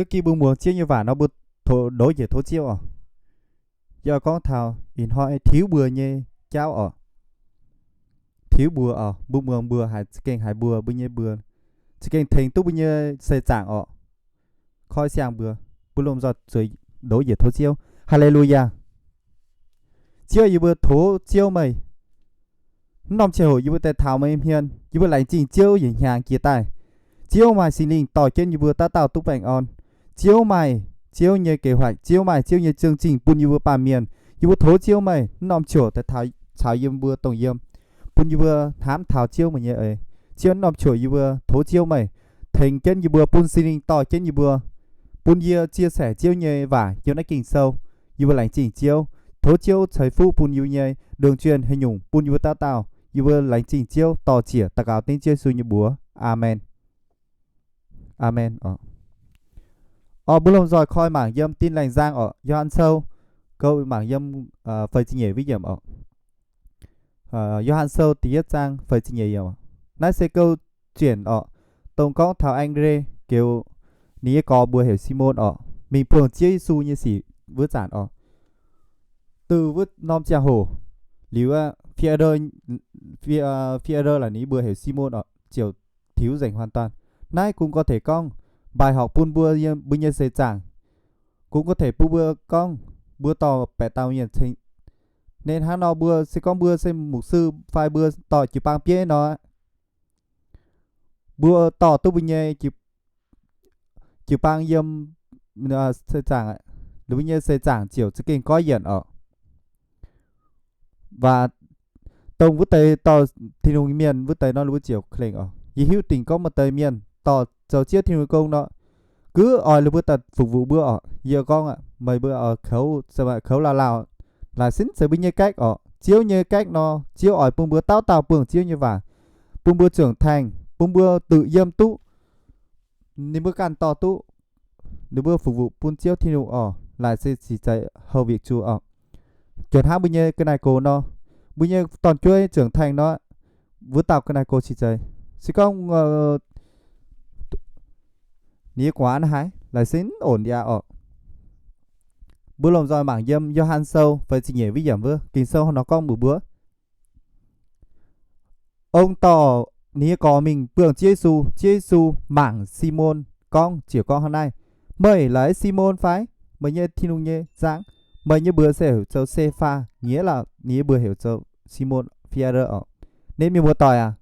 Ziex gi mbuo muangx Ziouv nyei waac nor mbuo tov, ndov njiec tov Ziouv oc. Yie gorngv taux ih hnoi tiuv mbuo nyei jauv oc. Tiuv mbuo oc, mbuo muangx mbuo haiz za'gengh haiz mbuo, mbuo nyei mbuo, za'gengh tengx duqv mbuo nyei seix zaangc oc. Koi siang mbuo, mbuo lomh nzoih zueiz ndov njiec tov Ziouv. Haa^le^lu^yaa. Ziouv, yie mbuo tov Ziouv meih. Mv norm ziangh hoc yie mbuo daaih taux meih nyei hmien, yie mbuo laengz zingh Ziouv yietc hnyangx jiex daaih. Ziouv maaih Singx Lingh dorh jienv yie mbuo dauh dauh duqv baengh orn. Ziouv maaih Ziouv nyei kế hoạch, Ziouv maaih Ziouv nyei zong zingh bun yie mbuo baamh mienh. Yie mbuo tov Ziouv meih mv norm ziouc daaih taux caux yie mbuo dongh yiem, bun yie mbuo hnamv taux Ziouv meih nyei eix. Ziouv, mv norm ziouc yie mbuo tov Ziouv meih tengx jienv yie mbuo, bun Singx Lingh dorh jienv yie mbuo, bun yie chia sẻ Ziouv nyei waac yiem naaiv Ging-Sou. Yie mbuo laengz zingh Ziouv. Tov Ziouv ceix fuqv bun yie mbuo nyei đường truyền haaix nyungc bun yie mbuo dauh dauh. Yie mbuo laengz zingh Ziouv, dor-ziec daux gaux dengv Ziouv Yesu nyei mbuox. Aamen. Aamen. Orqc, mbuo lomh nzoih koi mangc yiem Tin Lành Giảng oc, Yo^han Sou, gouv mangc yiem feix ziepc nyeic wuov yiemc oc. Yo^han Sou da'yietv zaang feix ziepc nyeic yiemc. Naaiv se gouv-juenc oc, dongh gorngv taux An^ndrê, geux ninh nyei gorx mbuox heuc Simon oc, mingh buangh Ziouv Yesu nyei sic wuov zanc oc. Duqv wuov norm ziangh hoc liuz, Fi^e^ndou, Fi^e^ndou laaix ninh mbuox heuc Simon oc, ziouc tiux nzengc hoàn toàn. Naaiv kungx gorngv taux gorngv bài học bun mbuo, mbuo nyei seix zaangc. Kungx gorngv taux bun mbuo gorngv mbuo dorh baeqc dauh mienh ceng, ninh hnangv nor mbuo se gorngv mbuo se mục sư fai mbuo dorh jiu-baang bieiv nor, mbuo dorh duqv mbuo nyei jiu-baang yiem seix zaangc, mbuo nyei seix zaangc ziouc za'gengh goiv yienc oc. Waac dongh wuov deix dorh Tin-Hungh mienh wuov deix nor, mbuo ziouc klengx oc. Yie hiuv dingc gorngv maaih deix mienh dorh zoux Ziouv Tin-Hungh gong nor, gux oix lih mbuo daaih phục vụ mbuo oc. Yie gorngv aqv, meih mbuo oix koux, koux lauh lauh, laaic sin zeiz mbuo nyei cách oc. Ziouv nyei cách nor, Ziouv oix bun mbuo dauh dauh buangh Ziouv nyei waac, bun mbuo trưởng thành, bun mbuo tự yiem duqv, ninh mbuo ganh dorh duqv, ninh mbuo phục vụ bun Ziouv Tin-Hungh oc. Laaic se cix zeiz hầu việc Chúa oc. Juangc hnangv mbuo nyei ga'naaiv gox nor, mbuo nyei dorn-jueiv trưởng thành nor, wuov dauh ga'naaiv gox cix zeiz, se gorngv ninh nyei guaax haaix, laaic se ổn ya oc. Mbuo lomh nzoih mangc yiem Yo^han Sou feix ziepc nyeic wuov yiemc wuov, Ging-Sou nor gorngv mbuox mbuo, ong dorh ninh nyei gorx mingh buangh Ziouv Yesu. Ziouv Yesu mangc Simon gorngv, ziouc gorngv hnangv naaiv, Meih laaix Simon fai? Meih nyei Tin-Hungh nyei nzangv, meih nyei mbuox se heuc zoux Se^faa, nghĩa là ninh nyei mbuox heuc zoux Simon Fi^e^ndou oc. Ninh mienh muoz-doic aac,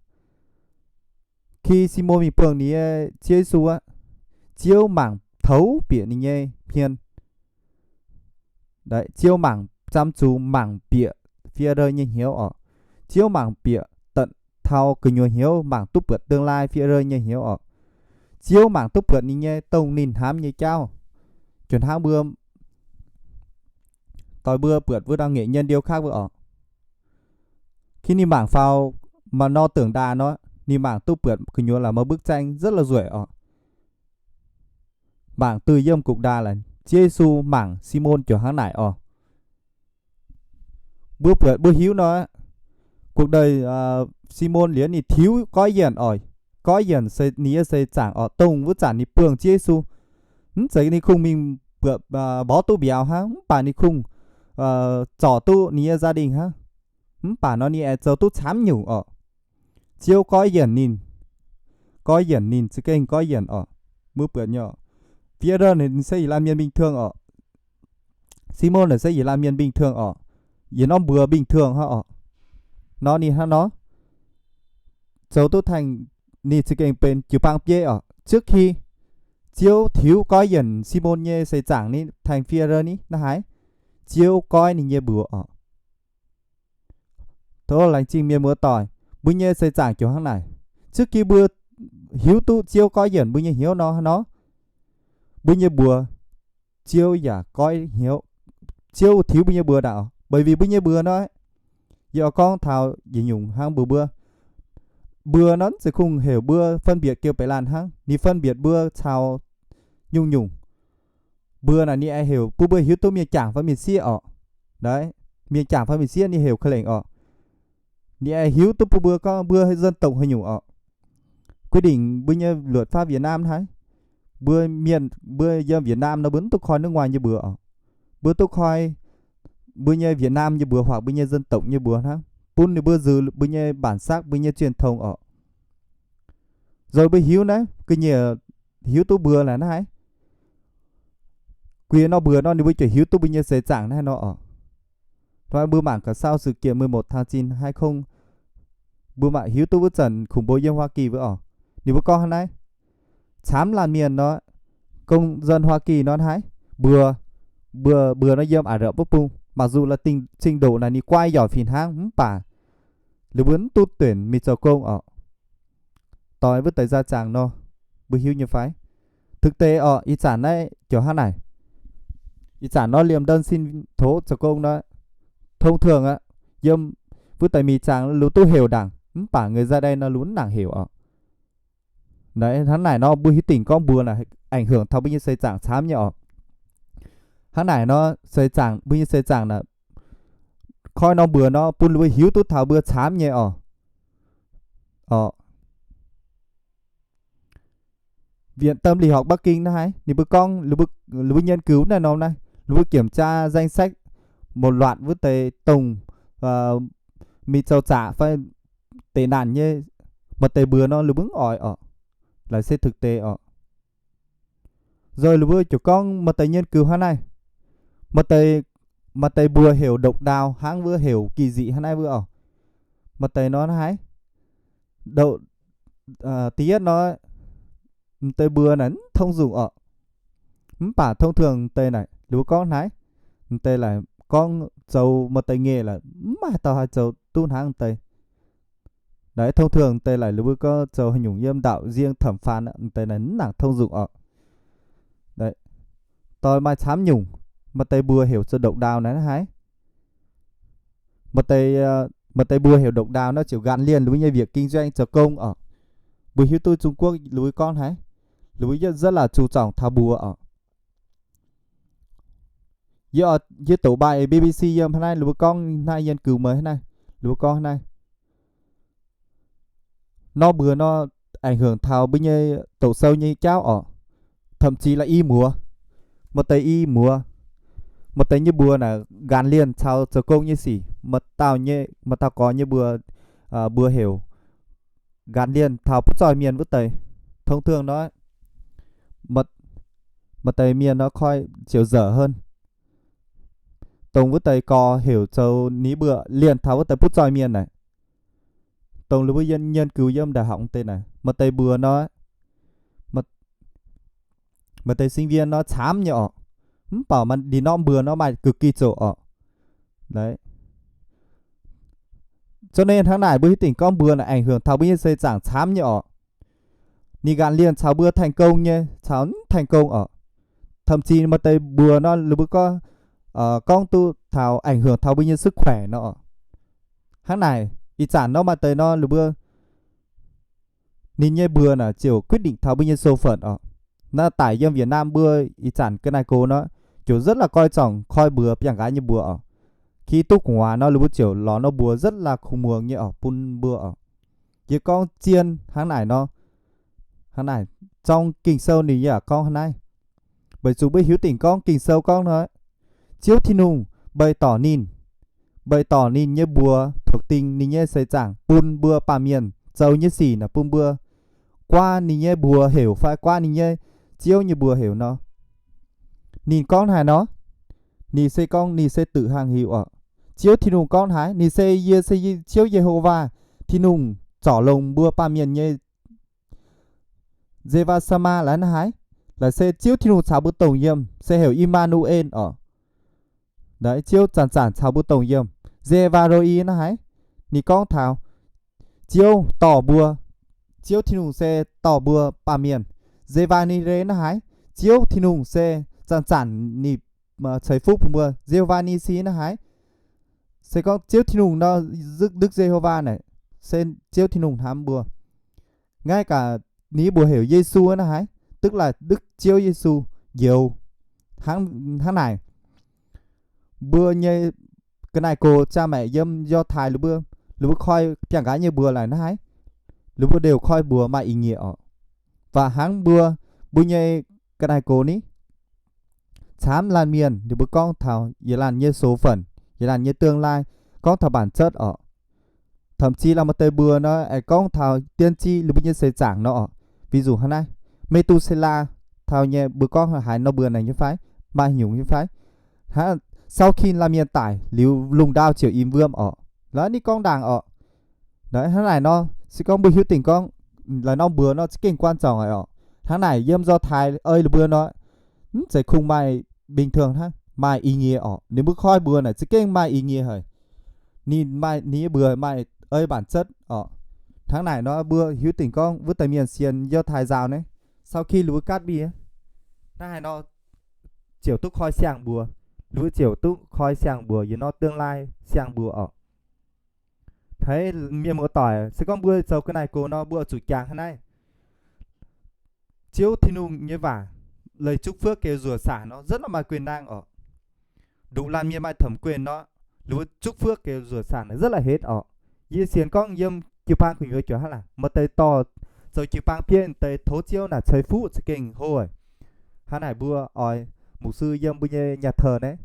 khi Simon mingh buangh ninh nyei Ziouv Yesu aqv, Ziouv mangc toux bieqc ninh nyei hmien. Ziouv mangc zam zungx mangc bieqc Fi^e^ndou nyei hnyouv oc. Ziouv mangc bieqc da'taux gu'nyuoz hnyouv, mangc duqv buatc tương lai Fi^e^ndou nyei hnyouv oc. Ziouv mangc duqv buatc ninh nyei dongh ninh hnamv nyei jauv. Juangc hnangv mbuo doix mbuo buatc wuov dauh nghệ nhân điêu khắc wuov oc. Khi ninh mangc faaux maaih norm tưởng đài nor, ninh mangc duqv buatc gu'nyuoz laaix maaih bức tranh rất là nzueic oc. Mangc từ yiem cuộc đời laaix, Ziouv Yesu mangc Simon juangc hnangv naaic oc. Mbuo buatc mbuo hiuv nor, cuộc đời Simon liuz ninh tiux goiv yienc oc. Goiv yienc se ninh nyei seix zaangc oc, dongh wuov zanc ninh buangh Ziouv Yesu. Mv zeiz ninh kungx mingh buatc mborqv duqv mbiauz hnangv, mv baac ninh kungx zorc duqv ninh nyei gia đình hnangv. Mv baac nor ninh aengx zoux duqv camv nyungc oc. Ziouv goiv yienc ninh, goiv yienc ninh, za'gengh goiv yienc oc. Mbuo buatc nyei oc, Fi^e^ndou ninh se ih laanh mienh bình thường oc. Simon naaic se ih laanh mienh bình thường oc, yietc norm mbuox bình thường hnangv oc. Nor ninh hnangv nor zoux duqv tengx ninh za'gengh benx jiu-baang bieiv oc. Trước khi Ziouv tiux goiv yienc Simon nyei seix zaangc ni tengx Fi^e^ndou ni, naaiv haaix Ziouv goiv ninh nyei mbuox oc. Tov laengz zingh mienh muoz-doic, mbuo nyei seix zaangc ziouc hnangv naaic. Trước khi mbuo hiuv duqv Ziouv goiv yienc mbuo nyei hnyouv nor, hnangv nor mbuo nyei mbuox, Ziouv yaac goiv hnyouv. Ziouv tiux mbuo nyei mbuox ndaangc, bởi vì mbuo nyei mbuox nor, yie oix gorngv taux yietc nyungc hnangv mbuox mbuo. Mbuox nor mv zeiz kungx heuc mbuo phân biệt kêu beiv laanh hnangv, ninh phân biệt mbuo caux nyungc-nyungc. Mbuox naaic ninh aengx heuc bun mbuo hiuv duqv mienh jangc fai mienh sieqv oc. Mienh jangc fai mienh sieqv ninh heuc ka'lengc oc. Ninh aengx hiuv duqv bun mbuo gorngv mbuo dân tộc haaix nyungc oc. Quy định mbuo nyei luật pháp Việt Nam hnangv, Mbuo mienh, mbuo yiem Việt Nam nor mbuo mv duqv koi nước ngoài nyei mbuox oc. Mbuo duqv koi mbuo nyei Việt Nam nyei mbuox, hoic mbuo nyei dân tộc nyei mbuox hnangv, bun ninh mbuo nzuqc mbuo nyei bản sắc, mbuo nyei truyền thống oc. Zoux mbuo hiuv naaiv ga'nyiec, hiuv duqv mbuox naaiv haaix, guiex nor mbuox nor ninh mbuo ziouc hiuv duqv mbuo nyei seix zaangc naaiv nor oc. Mbuo mangc gaax sau sự kiện mười một tháng chín hai không, mbuo mangc hiuv duqv wuov zanc khủng bố yiem Hoa Kỳ wuov oc. Ninh mbuo gorngv hnangv naaiv, camv laanh mienh nor, công dân Hoa Kỳ nor haaix, mbuox, mbuox, mbuox nor yiem Ả Rập wuov bung, mặc dù là trình, trình độ naaic ninh guai yaac fih hnangv mv baac ninh mbuo mv duqv tuyển mingh zoux gong oc. Doix wuov deix gia长nor, mbuo hiuv nyei fai? Thực tế oc, ih zanc naaiv ziouc hnangv naaic. Ih zanc nor liemh đơn xin thổ zoux gong nor, thông thường aqv, yiem wuov deix mingh zaangc lu duqv heuc ndaangc, mv baac người da đây nor lu mv nangc heuc oc. Hnangv naaic nor mbuo hiuv dingc gorngv mbuox naaic ảnh hưởng taux mbuo nyei seix zaangc camv nyei oc. Hnangv naaic nor seix zaangc, mbuo nyei seix zaangc naaic, koi norm mbuox nor bun mbuo hiuv duqv taux mbuo camv nyei oc. Oc, Viện Tâm Lý học Bắc Kinh naaiv haaix, ninh mbuo gorngv, ninh mbuo nghiên cứu naaiv norm naaiv, ninh mbuo kiểm tra danh sách một loạt wuov deix dongh mingh zoux zaqc fai tị nạn nyei, maaih deix mbuox nor ninh mbuo mv oix oc. Laaic se thực tế oc. Zoih ninh mbuo ziouc gorngv maaih deix nghiên cứu hnangv naaiv, maaih deix, maaih deix mbuox heuc độc đáo hnangv wuov, heuc kỳ dị hnangv naaiv wuov oc. Maaih deix nor naaiv haaix, độc, da'yietv nor, m'deix mbuox naaic mv thông dụng oc. Mv baac thông thường m'deix naaic ninh mbuo gorngv hnangv naaiv, m'deix laaic gorngv zoux maaih deix ngeh laaic mv maaih dauh haih zoux duqv hnangv m'deix. Naaiv thông thường m'deix laaic ninh mbuo gorngv zoux haaix nyungc yiem ndau-nzieng thẩm phán, m'deix naaic mv nangc thông dụng oc. Doix maaih camv nyungc, maaih deix mbuox heuc zoux độc đáo naaiv haaix. Maaih deix mbuox heuc độc đáo nor ziouc gắn liền ninh mbuo nyei việc kinh doanh zoux gong oc. Mbuo hiuv duqv Trung Quốc ninh mbuo gorngv haaix, ninh mbuo rất là chú trọng taux mbuox oc. Yie, yie doqc bài B B C yiem hnangv naaiv, ninh mbuo gorngv hnangv naaiv, nghiên cứu mới hnangv naaiv, ninh mbuo gorngv hnangv naaiv. Norm mbuox nor ảnh hưởng taux mbuo nyei doqc sou nyei jauv oc. Thậm chí là i muoz, maaih deix i muoz, maaih deix nyei mbuox naaic gắn liền caux zoux gong nyei sic, maaih dauh nyei, maaih dauh gorx nyei mbuox, mbuox heuc gắn liền taux butv zoih mienh wuov deix. Thông thường nor, maaih deix mienh nor koi ziouc dở hơn. Dongh wuov deix gorx heuc zoux ninh mbuo liền taux wuov deix butv zoih mienh naaic. Dongh ninh mbuo nghiên cứu yiem đại học deix naaic, maaih deix mbuox nor, maaih deix sinh viên nor camv nyei oc. Mv baac maaih ndin norm mbuox nor maaih cực kỳ zoqc oc. Cho nên hnangv naaic mbuo hiuv dingc gorngv mbuox naaic ảnh hưởng taux mbuo nyei seix zaangc camv nyei oc. Ninh gắn liền caux mbuo thành công nyei caux mv thành công oc. Thậm chí maaih deix mbuox nor ninh mbuo gorngv, gorngv duqv taux ảnh hưởng taux mbuo nyei sức khỏe nor oc. Hnangv naaic ih zanc nor maaih deix nor ninh mbuo, ninh nyei mbuox naaic ziouc quyết định taux mbuo nyei số phận oc. Naaiv daic yiem Việt Nam mbuo ih zanc ga'naaiv gox nor, ziouc rất là coi trọng koi mbuox biangh nqaaix nyei mbuox oc. Khi duqv gu'nguaaz nor ninh mbuo ziouc lorz nor mbuox rất là kungx muangx nyei oc bun mbuo oc. Yie gorngv zien hnangv naaic nor, hnangv naaic, zorng Ging-Sou ninh yaac gorngv hnangv naaiv. Weic zuqc mbuo hiuv dingc gorngv Ging-Sou gorngv nor, Ziouv Tin-Hungh bày tỏ ninh, bày tỏ ninh nyei mbuox thuộc ding ninh nyei seix zaangc bun mbuo baamh mienh zoux nyei sic naaic bun mbuo guaa ninh nyei mbuox heuc fai guaa ninh nyei Ziouv nyei mbuox heuc nor. Ninh gorngv haaix nor? Ninh se gorngv ninh se tự hào hiu oc. Ziouv Tin-Hungh gorngv haaix? Ninh se, Yie se Ziouv Ye-ho-wa Tin-Hungh, zorc longx mbuo baamh mienh nyei Ye-wa Sa-ma laaix naaiv haaix? Laaix se Ziouv Tin-Hungh caux mbuo dongh yiem, se heuc I-ma-nu-en oc. Ziouv zanc-zanc caux mbuo dongh yiem. Ye-wa ro-i naaiv haaix? Ninh gorngv taux Ziouv dorh mbuo, Ziouv Tin-Hungh se dorh mbuo baamh mienh. Ye-wa-ni-re naaiv haaix? Ziouv Tin-Hungh se zanc-zanc ninh ceix fuqv bun mbuo. Ye-ho-wa-ni-si naaiv haaix? Se gorngv Ziouv Tin-Hungh nor, Đức Giê-hô-va naaic, se Ziouv Tin-Hungh hnamv mbuo. Ngay cả ninh mbuox heuc Yesu naaiv haaix? Tức là Đức Chúa Giêsu, njoux. Hnangv naaic, mbuo nyei ga'naaiv gox jaa-maeqc yiem Do Thái, ninh mbuo koi biangh nqaai nyei mbuox laaix naaiv haaix? Ninh mbuo đều koi mbuox maaih ih nyiec oc. Waac hnangv mbuo, mbuo nyei ga'naaiv gox ni, camv laanh mienh ninh mbuo gorngv taux yietc laanh nyei sou fenc, yietc laanh nyei tương lai, gorngv taux bản chất orqc. Thậm chí laaix maaih deix mbuox nor aengx gorngv taux tiên tri ninh mbuo nyei seix zaangc nor orqc. Ví dụ hnangv naaiv, Mê-tu-sê-la taux nyei mbuo gorngv haaix nor mbuox naaic nyei fai, maaih nyungc nyei fai, hnangv sau kin laanh mienh daic liuz lungh ndau ziouc im wuom orqc. Laaix ninh gorngv ndaangc orqc. Hnangv naaic nor se gorngv mbuo hiuv dingc gorngv laaix norm mbuox nor za'gengh quan trọng haic orqc. Hnangv naaic yiem nzo taaix ei la'buo nor, mv zeiz kungx maaih bình thường hnangv, maaih ý nghĩa orqc. Ninh mbuo koi mbuox naaic za'gengh maaih ý nghĩa haic. Ninh maaih ninh nyei mbuox maaih ei bản chất orqc. Hnangv naaic nor mbuo hiuv dingc gorngv wuov deix mienh sienx nzo taaix nzaaux naaiv, sau kin la'buo gatv mbiv hnangv haaix nor ziouc duqv koi siang-mbuox, la'buo ziouc duqv koi siang-mbuox yietc norm tương lai siang-mbuox orqc. Haiz mienh muoz-doic, se gorngv mbuo zoux ga'naaiv gox nor mbuo oix zuqc jangx hnangv naaiv. Ziouv Tin-Hungh nyei waac, lời chúc phước kêu rửa sạch nor rất là quyền năng orqc. Nduqc laanh mienh maaih thẩm quyền nor, la'buo chúc phước kêu rửa sạch nor rất là hết orqc. Yie sienx gorngv yiem jiu-baang gu'nyuoz juangc hnangv naaic, maaih deix dorh zoux jiu-baang bieiv deix tov Ziouv naaic ceix fuqv za'gengh hlo. Hnangv naaic mbuo oix mục sư yiem mbuo nyei nhà thờ naaiv,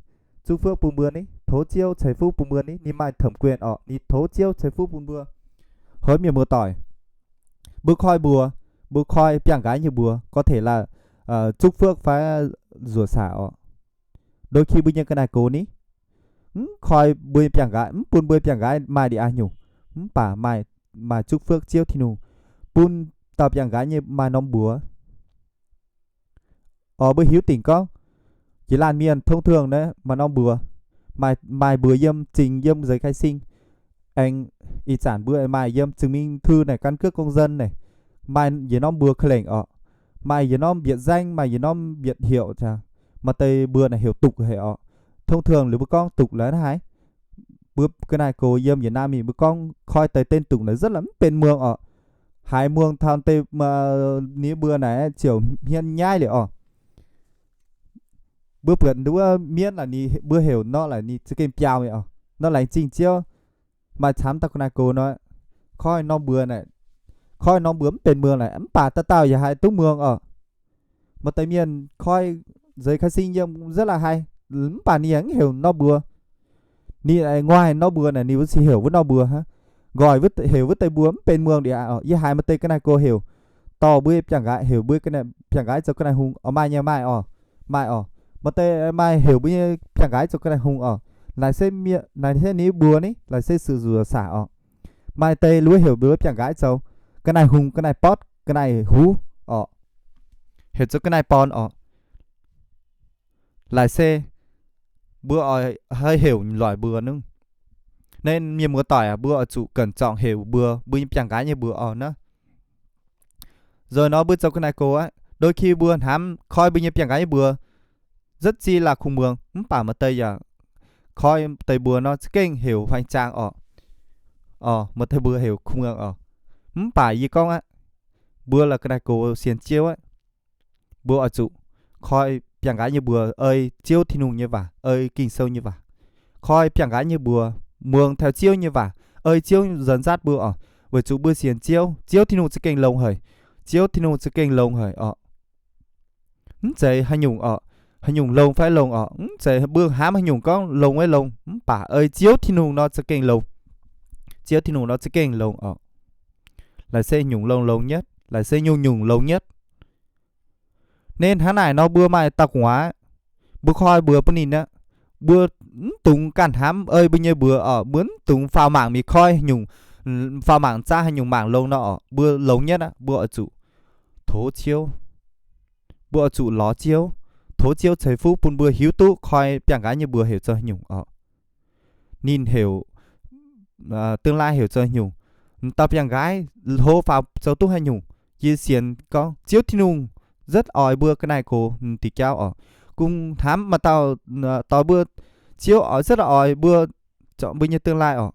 chúc phước bun mbuo ni, tov Ziouv ceix fuqv bun mbuo ni, ninh maaih thẩm quyền orqc, ninh tov Ziouv ceix fuqv bun mbuo. Haiz mienh muoz-doic, mbuo koi mbuox, mbuo koi biangh nqaiv nyei mbuox có thể là chúc phước fai rửa sạch orqc. Đôi khi mbuo nyei ga'naaiv gox ni, mv koi mbuo biangh nqaiv, mv bun mbuo biangh nqaiv maaih ndie-aav nyungc, mv baac maaih chúc phước Ziouv Tin-Hungh bun dauh biangh nqaiv nyei maaih norm mbuox. Orqc, mbuo hiuv dingc gorngv, jiex laanh mienh thông thường naaiv maaih norm mbuox, maaih mbuox yiem zingx yiem giấy khai sinh, aengx ih zanc mbuo maaih yiem chứng minh thư naaic, căn cước công dân naaic, maaih yietc norm mbuox ka'lengc orqc, maaih yietc norm biệt danh, maaih yietc norm biệt hiệu, maaih deix mbuox naaic heuc tục haic orqc. Thông thường liuz mbuo gorngv tục la'naaiv haic. Mbuo ga'naaiv gox yiem Việt Nam mingh mbuo gorngv koi deix tên tục naaic rất là mv benx muangx orqc. Haiz muangx taux deix ninh mbuox naaic ziouc hmien nyaiv liuz orqc. Mbuo buatc wuov mienv laaix ninh mbuo heuc nor laaix ninh za'gengh biaux mingh orqc. Nor laengz zingh Ziouv, maaih camv dauh ga'naaiv gox nor, koi norm mbuox naaic, koi norm mbuox mv benx muangx naaic, mv baac dauh dauh yaac haih duqv muangx orqc. Maaih deix mienh koi giấy khai sinh yiem rất là hay, mv baac ninh yaac mv heuc norm mbuox. Ninh nguaih norm mbuox naaic ninh mbuo se heuc wuov norm mbuox hnangv. Nqoi heuc wuov deix mbuox mv benx muangx ndie-aav orqc. Yie haiz maaih deix ga'naaiv gox heuc dorh mbuo nyei biangh nqaai, heuc mbuo nyei biangh nqaai zoux ga'naaiv hungh orqc. Maaih nyei, maaih orqc, maaih orqc. Maaih deix maaih heuc mbuo nyei biangh nqaai zoux ga'naaiv hungh orqc. Naaiv se ninh mbuox ni, naaiv se sự rửa sạch orqc. Maaih deix luov heuc mbuo biangh nqaai zoux ga'naaiv hungh, ga'naaiv botv, ga'naaiv huv orqc. Heuc zoux ga'naaiv born orqc. Laaic se mbuo oix heuc loic mbuox nungv. Naaiv mienh muoz-doic aac, mbuo oix zuqc cẩn trọng heuc mbuox mbuo nyei biangh nqaai nyei mbuox orqc naaiv. Nzoih nor mbuo zoux ga'naaiv gox aqv, đôi khi mbuo hnamv koi mbuo nyei biangh nqaai nyei mbuox rất chi là không muangx, mv baac maaih deix yaac koi deix mbuox nor za'gengh heuc hoành tráng orqc. Orqc, maaih deix mbuox heuc không muangx orqc. Mv baac yie gorngv aqv, mbuo là ga'naaiv gox sienx Ziouv aqv, mbuo oix zuqc koi biangh nqaai nyei mbuox ei Ziouv Tin-Hungh nyei waac, ei Ging-Sou nyei waac. Koi biangh nqaai nyei mbuox muangx taux Ziouv nyei waac, ei Ziouv nzuonx nzaatv mbuo orqc. Weic zuqc mbuo sienx Ziouv, Ziouv Tin-Hungh za'gengh longx haic. Ziouv Tin-Hungh za'gengh longx haic orqc. Mv zeiz haaix nyungc orqc, haaix nyungc longx fai longx orqc, mv zeiz mbuo hnamv haaix nyungc gorngv longx fai longx, mv baac ei Ziouv Tin-Hungh nor za'gengh longx. Ziouv Tin-Hungh nor za'gengh longx orqc. Laaic se nyungc longx longx nhất, laaic se nyungc-nyungc longx nhất. Nên hnangv naaic nor mbuo maaih dauh gu'nguaaz, mbuo koi mbuox bun ninh aqv. Mbuo mv dungx ganh hnamv ei mbuo nyei mbuox orqc, mbuo mv dungx faaux mangc mingh koi nyungc, faaux mangc zaqv haaix nyungc mangc longx nor orqc, mbuo longx nhất aqv, mbuo oix zuqc tov Ziouv. Mbuo oix zuqc lorz Ziouv, tov Ziouv ceix fuqv bun mbuo hiuv duqv koi biangh nqaai nyei mbuox heuc zoux haaix nyungc orqc. Ninh heuc tương lai heuc zoux haaix nyungc, dauh biangh nqaai hlo faaux zoux duqv haaix nyungc. Yie sienx gorngv Ziouv Tin-Hungh rất oix mbuo ga'naaiv gox diuh jauv orqc. Kungx hnamv maaih dauh dorh mbuo, Ziouv oix rất oix mbuo, mbuo nyei tương lai orqc.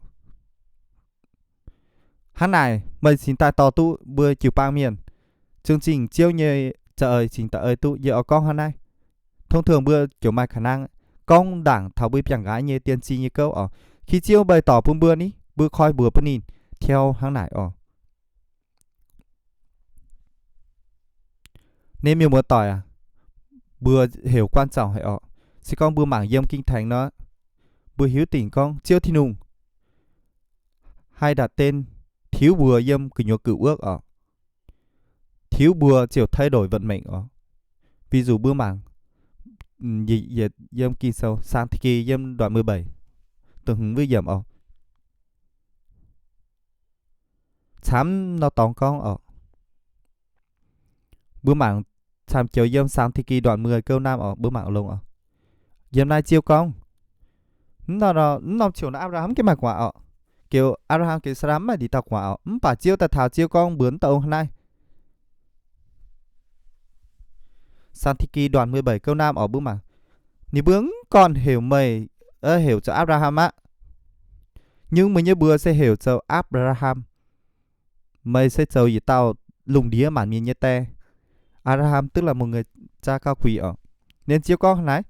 Hnangv naaic meih cingx daaih dorh duqv mbuo jiu-baang mienh za'gengh Ziouv nyei za'eix cingx daaih ei duqv. Yie oix gorngv hnangv naaiv, thông thường mbuo ziouc maaih khả năng gorngv ndaangc taux mbuo biangh nqaai nyei tiên tri nyei gouv orqc. Khi Ziouv bày tỏ bun mbuo ni, mbuo koi mbuox bun ninh theo hnangv naaic orqc. Ninh mienh muoz-doic aac, mbuo heuc quan trọng haic orqc. Se gorngv mbuo mangc yiem Ging-Taengx nor, mbuo hiuv dingc gorngv Ziouv Tin-Hungh haih ndatc den tiuv mbuo yiem gu'nyuoz gu'wuov orqc. Tiuv mbuo ziouc thay đổi vận mệnh orqc. Ví dụ mbuo mangc yiem Ging-Sou Saan Ti^ki yiem đoạn mười bảy, da'hmz wuov yiemc orqc. Camv nor dorngx gorngv orqc. Mbuo mangc camv joux yiem Saan Ti^ki đoạn mười câu năm orqc, mbuo mangc longx orqc. Yiem naaiv Ziouv gorngv, mv norm, mv norm ziouc nor Apc^laa^ham mv gaengh maaih gu'nguaaz orqc. Geux Apc^laa^ham geux Saalaa mv maaih ndie dauh gu'nguaaz orqc. Mv baac Ziouv daaih taux Ziouv gorngv mbuox mv dauh ong hnangv naaiv. Saan Ti^ki đoạn mười bảy câu năm orqc, mbuo mangc. Ninh mbuo mv gorn heuc meih, heuc zoux Apc^laa^ham aqv. Nhưng meih nyei mbuox se heuc zoux Apc^laa^ham. Meih se zoux yietc dauh lungh ndiev maanc mienh nyei die. Apc^laa^ham tức là một người cha cao quý orqc. Nên Ziouv gorngv naaiv,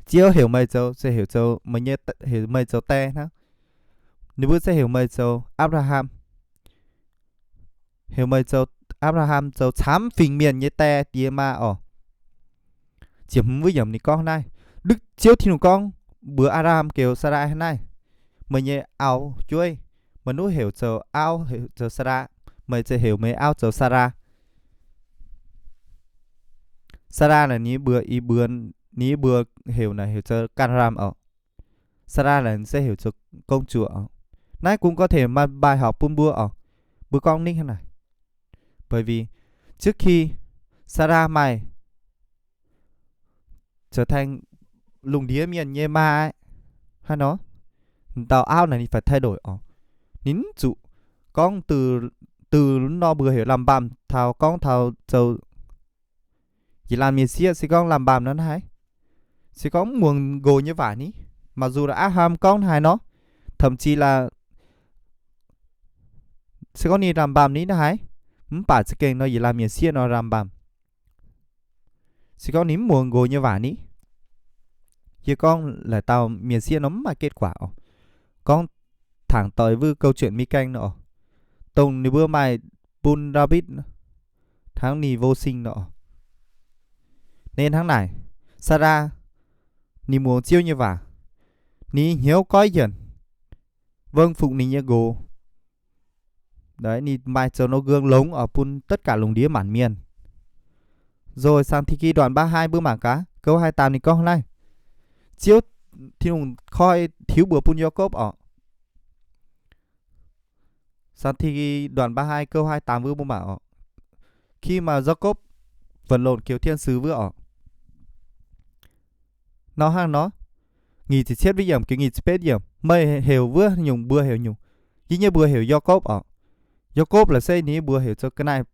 Ziouv heuc meih zoux se heuc zoux meih nyei, heuc meih zoux die hnangv. Ninh mbuo se heuc meih zoux Apc^laa^ham. Heuc meih zoux Apc^laa^ham, zoux camv fingx mienh nyei die, die maa orqc. Ziepc hmz wuov yiemc ninh gorngv naaiv, Đức Ziouv Tin-Hungh gorngv mbuox Apc^laa^ham geux Saalaa hnangv naaiv, meih nyei auv-jueiv, meih nuqv heuc zoux auv, heuc zoux Saalaa, meih ziouc heuc meih auv zoux Saalaa. Saalaa naaic ninh mbuo, ninh mbuo heuc naaic heuc zoux ganh lamh orqc. Saalaa naaic se heuc zoux công chúa orqc. Naaiv cũng có thể maaih bài học bun mbuo orqc. Mbuo gorngv ninh hnangv naaic. Bởi vì trước khi Saalaa maaih zoux thành lungh ndiev mienh nyei maa aqv, hnangv nor, dauh auv naaic ninh phải thay đổi orqc. Ninh mv zuqc gorngv từ, từ nor mbuo heuc lamh mbaamh taux gorngv taux zoux yietc laanh mienh sieqv se gorngv lamh mbaamh nor naaiv haiz. Se gorngv mv muangx nqox nyei waac ni, mặc dù là Apc^laa^ham gorngv naaiv haiz nor, thậm chí là se gorngv ninh lamh mbaamh ni naaiv haiz, mv baac za'gengh nor yietc laanh mienh sieqv nor lamh mbaamh. Se gorngv ninh mv muangx nqox nyei waac ni, yie gorngv laaix dauh mienh sieqv nor mv maaih kết quả orqc. Gorngv thẳng tới với câu chuyện Mỹ Canh nor orqc, dongh ninh mbuo maaih bun David hnangv ninh vô sinh nor orqc. Nên hnangv naaic, Saalaa ninh muangx Ziouv nyei waac, ninh hnyouv goiv yienc, vâng phục ninh nyei nqox. Ninh maaih zoux nor gương longx oc bun tất cả lungh ndiev maanc mienh. Rồi Saan Ti^ki đoạn ba hai mbuo mangc gaax, câu hai tám ninh gorngv naaiv, Ziouv Tin-Hungh koi tiux mbuox bun Yaakopv orqc. Saan Ti^ki đoạn ba hai câu hai tám wuov mbuo mangc orqc. Khi mà Yaakopv vật lộn kiểu thiên sứ wuov orqc, nor hnangv nor, nyic ziepc cietv wuov yiemc, nyic ziepc betv yiemc, meih heuc wuov nyungc mbuox heuc nyungc. Yie nyei mbuox heuc Yaakopv orqc. Yaakopv laaix se ninh nyei mbuox heuc zoux ga'naaiv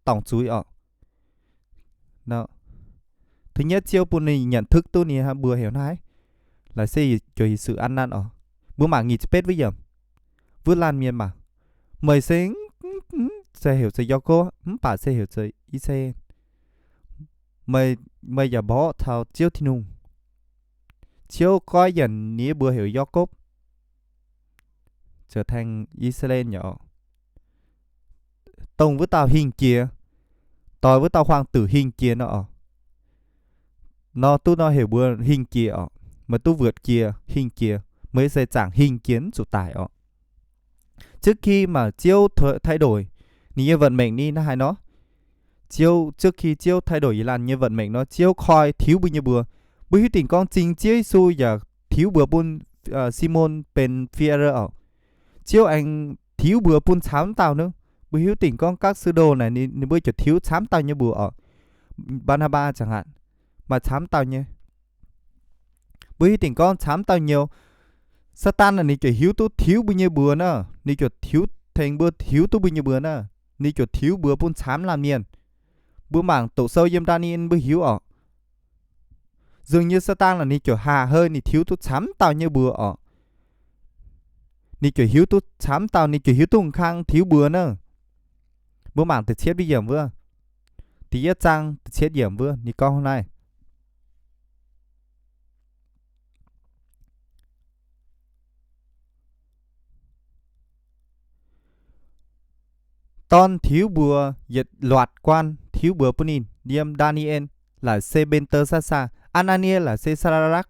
dorngc zuiz orqc. Thứ nhất, Ziouv bun ninh nhận thức duqv ninh mbuox heuc naaiv, laaix se juoz yie sự ăn năn orqc. Mbuo mangc nyic ziepc betv wuov yiemc. Wuov laanh mienh mangc, meih se, se heuc zoux Yaakopv mv baac se heuc zoux I^saa^laa^en. Meih, meih yaac mborqv taux Ziouv Tin-Hungh. Ziouv goiv yienc ninh mbuox heuc Yaakopv, trở thành I^saa^laa^en nyei orqc. Dongh wuov dauh hingh jiex, doix wuov dauh hoàng tử hingh jiex nor orqc. Nor duqv nor heuc mbuo hingh jiex orqc. Meih duqv vượt jiex, hingh jiex, meih se zaangc hingh jiex mv zuqc daic orqc. Trước khi mà Ziouv thay đổi ninh nyei vận mệnh ni naaiv haaix nor, Ziouv, trước khi Ziouv thay đổi yie laanh nyei vận mệnh nor, Ziouv koi tiux mbuo nyei mbuox. Mbuo hiuv dingc gorngv zingh Ziouv Yesu yaac tiux mbuox bun Simon benx Phi^e^rơ orqc. Ziouv aengx tiux mbuox bun camv dauh nor. Mbuo hiuv dingc gorngv các sứ đồ naaic ninh mbuo ziouc tiux camv dauh nyei mbuox orqc. Mbaa^naa^mbaa zanc aqv, maaih camv dauh nyei. Mbuo hiuv dingc gorngv camv dauh nyei. Saadaan naaic ninh ziouc hiuv duqv tiux mbuo nyei mbuox naaiv, ninh ziouc tiux tengx mbuo tiux duqv mbuo nyei mbuox naaiv, ninh ziouc tiux mbuox bun camv laanh mienh. Mbuo mangc doqc sou yiem Ndaa^ni^en mbuo hiuv orqc. Dường như Saadaan naaic ninh ziouc haah hei ninh tiux duqv camv dauh nyei mbuox orqc. Ninh ziouc hiuv duqv camv dauh, ninh ziouc hiuv duqv kang tiux mbuox naaiv. Mbuo mangc da'cietv yiemc wuov, da'yietv zaang da'cietv yiemc wuov ninh gorngv naaiv, Dorn tiux mbuox yietc loạt quan tiux mbuox bun ninh. yiem Ndaa^ni^en laaix se Mben^te^satv^saa, Aa^naa^nie laaix se Saa^laa^lakv,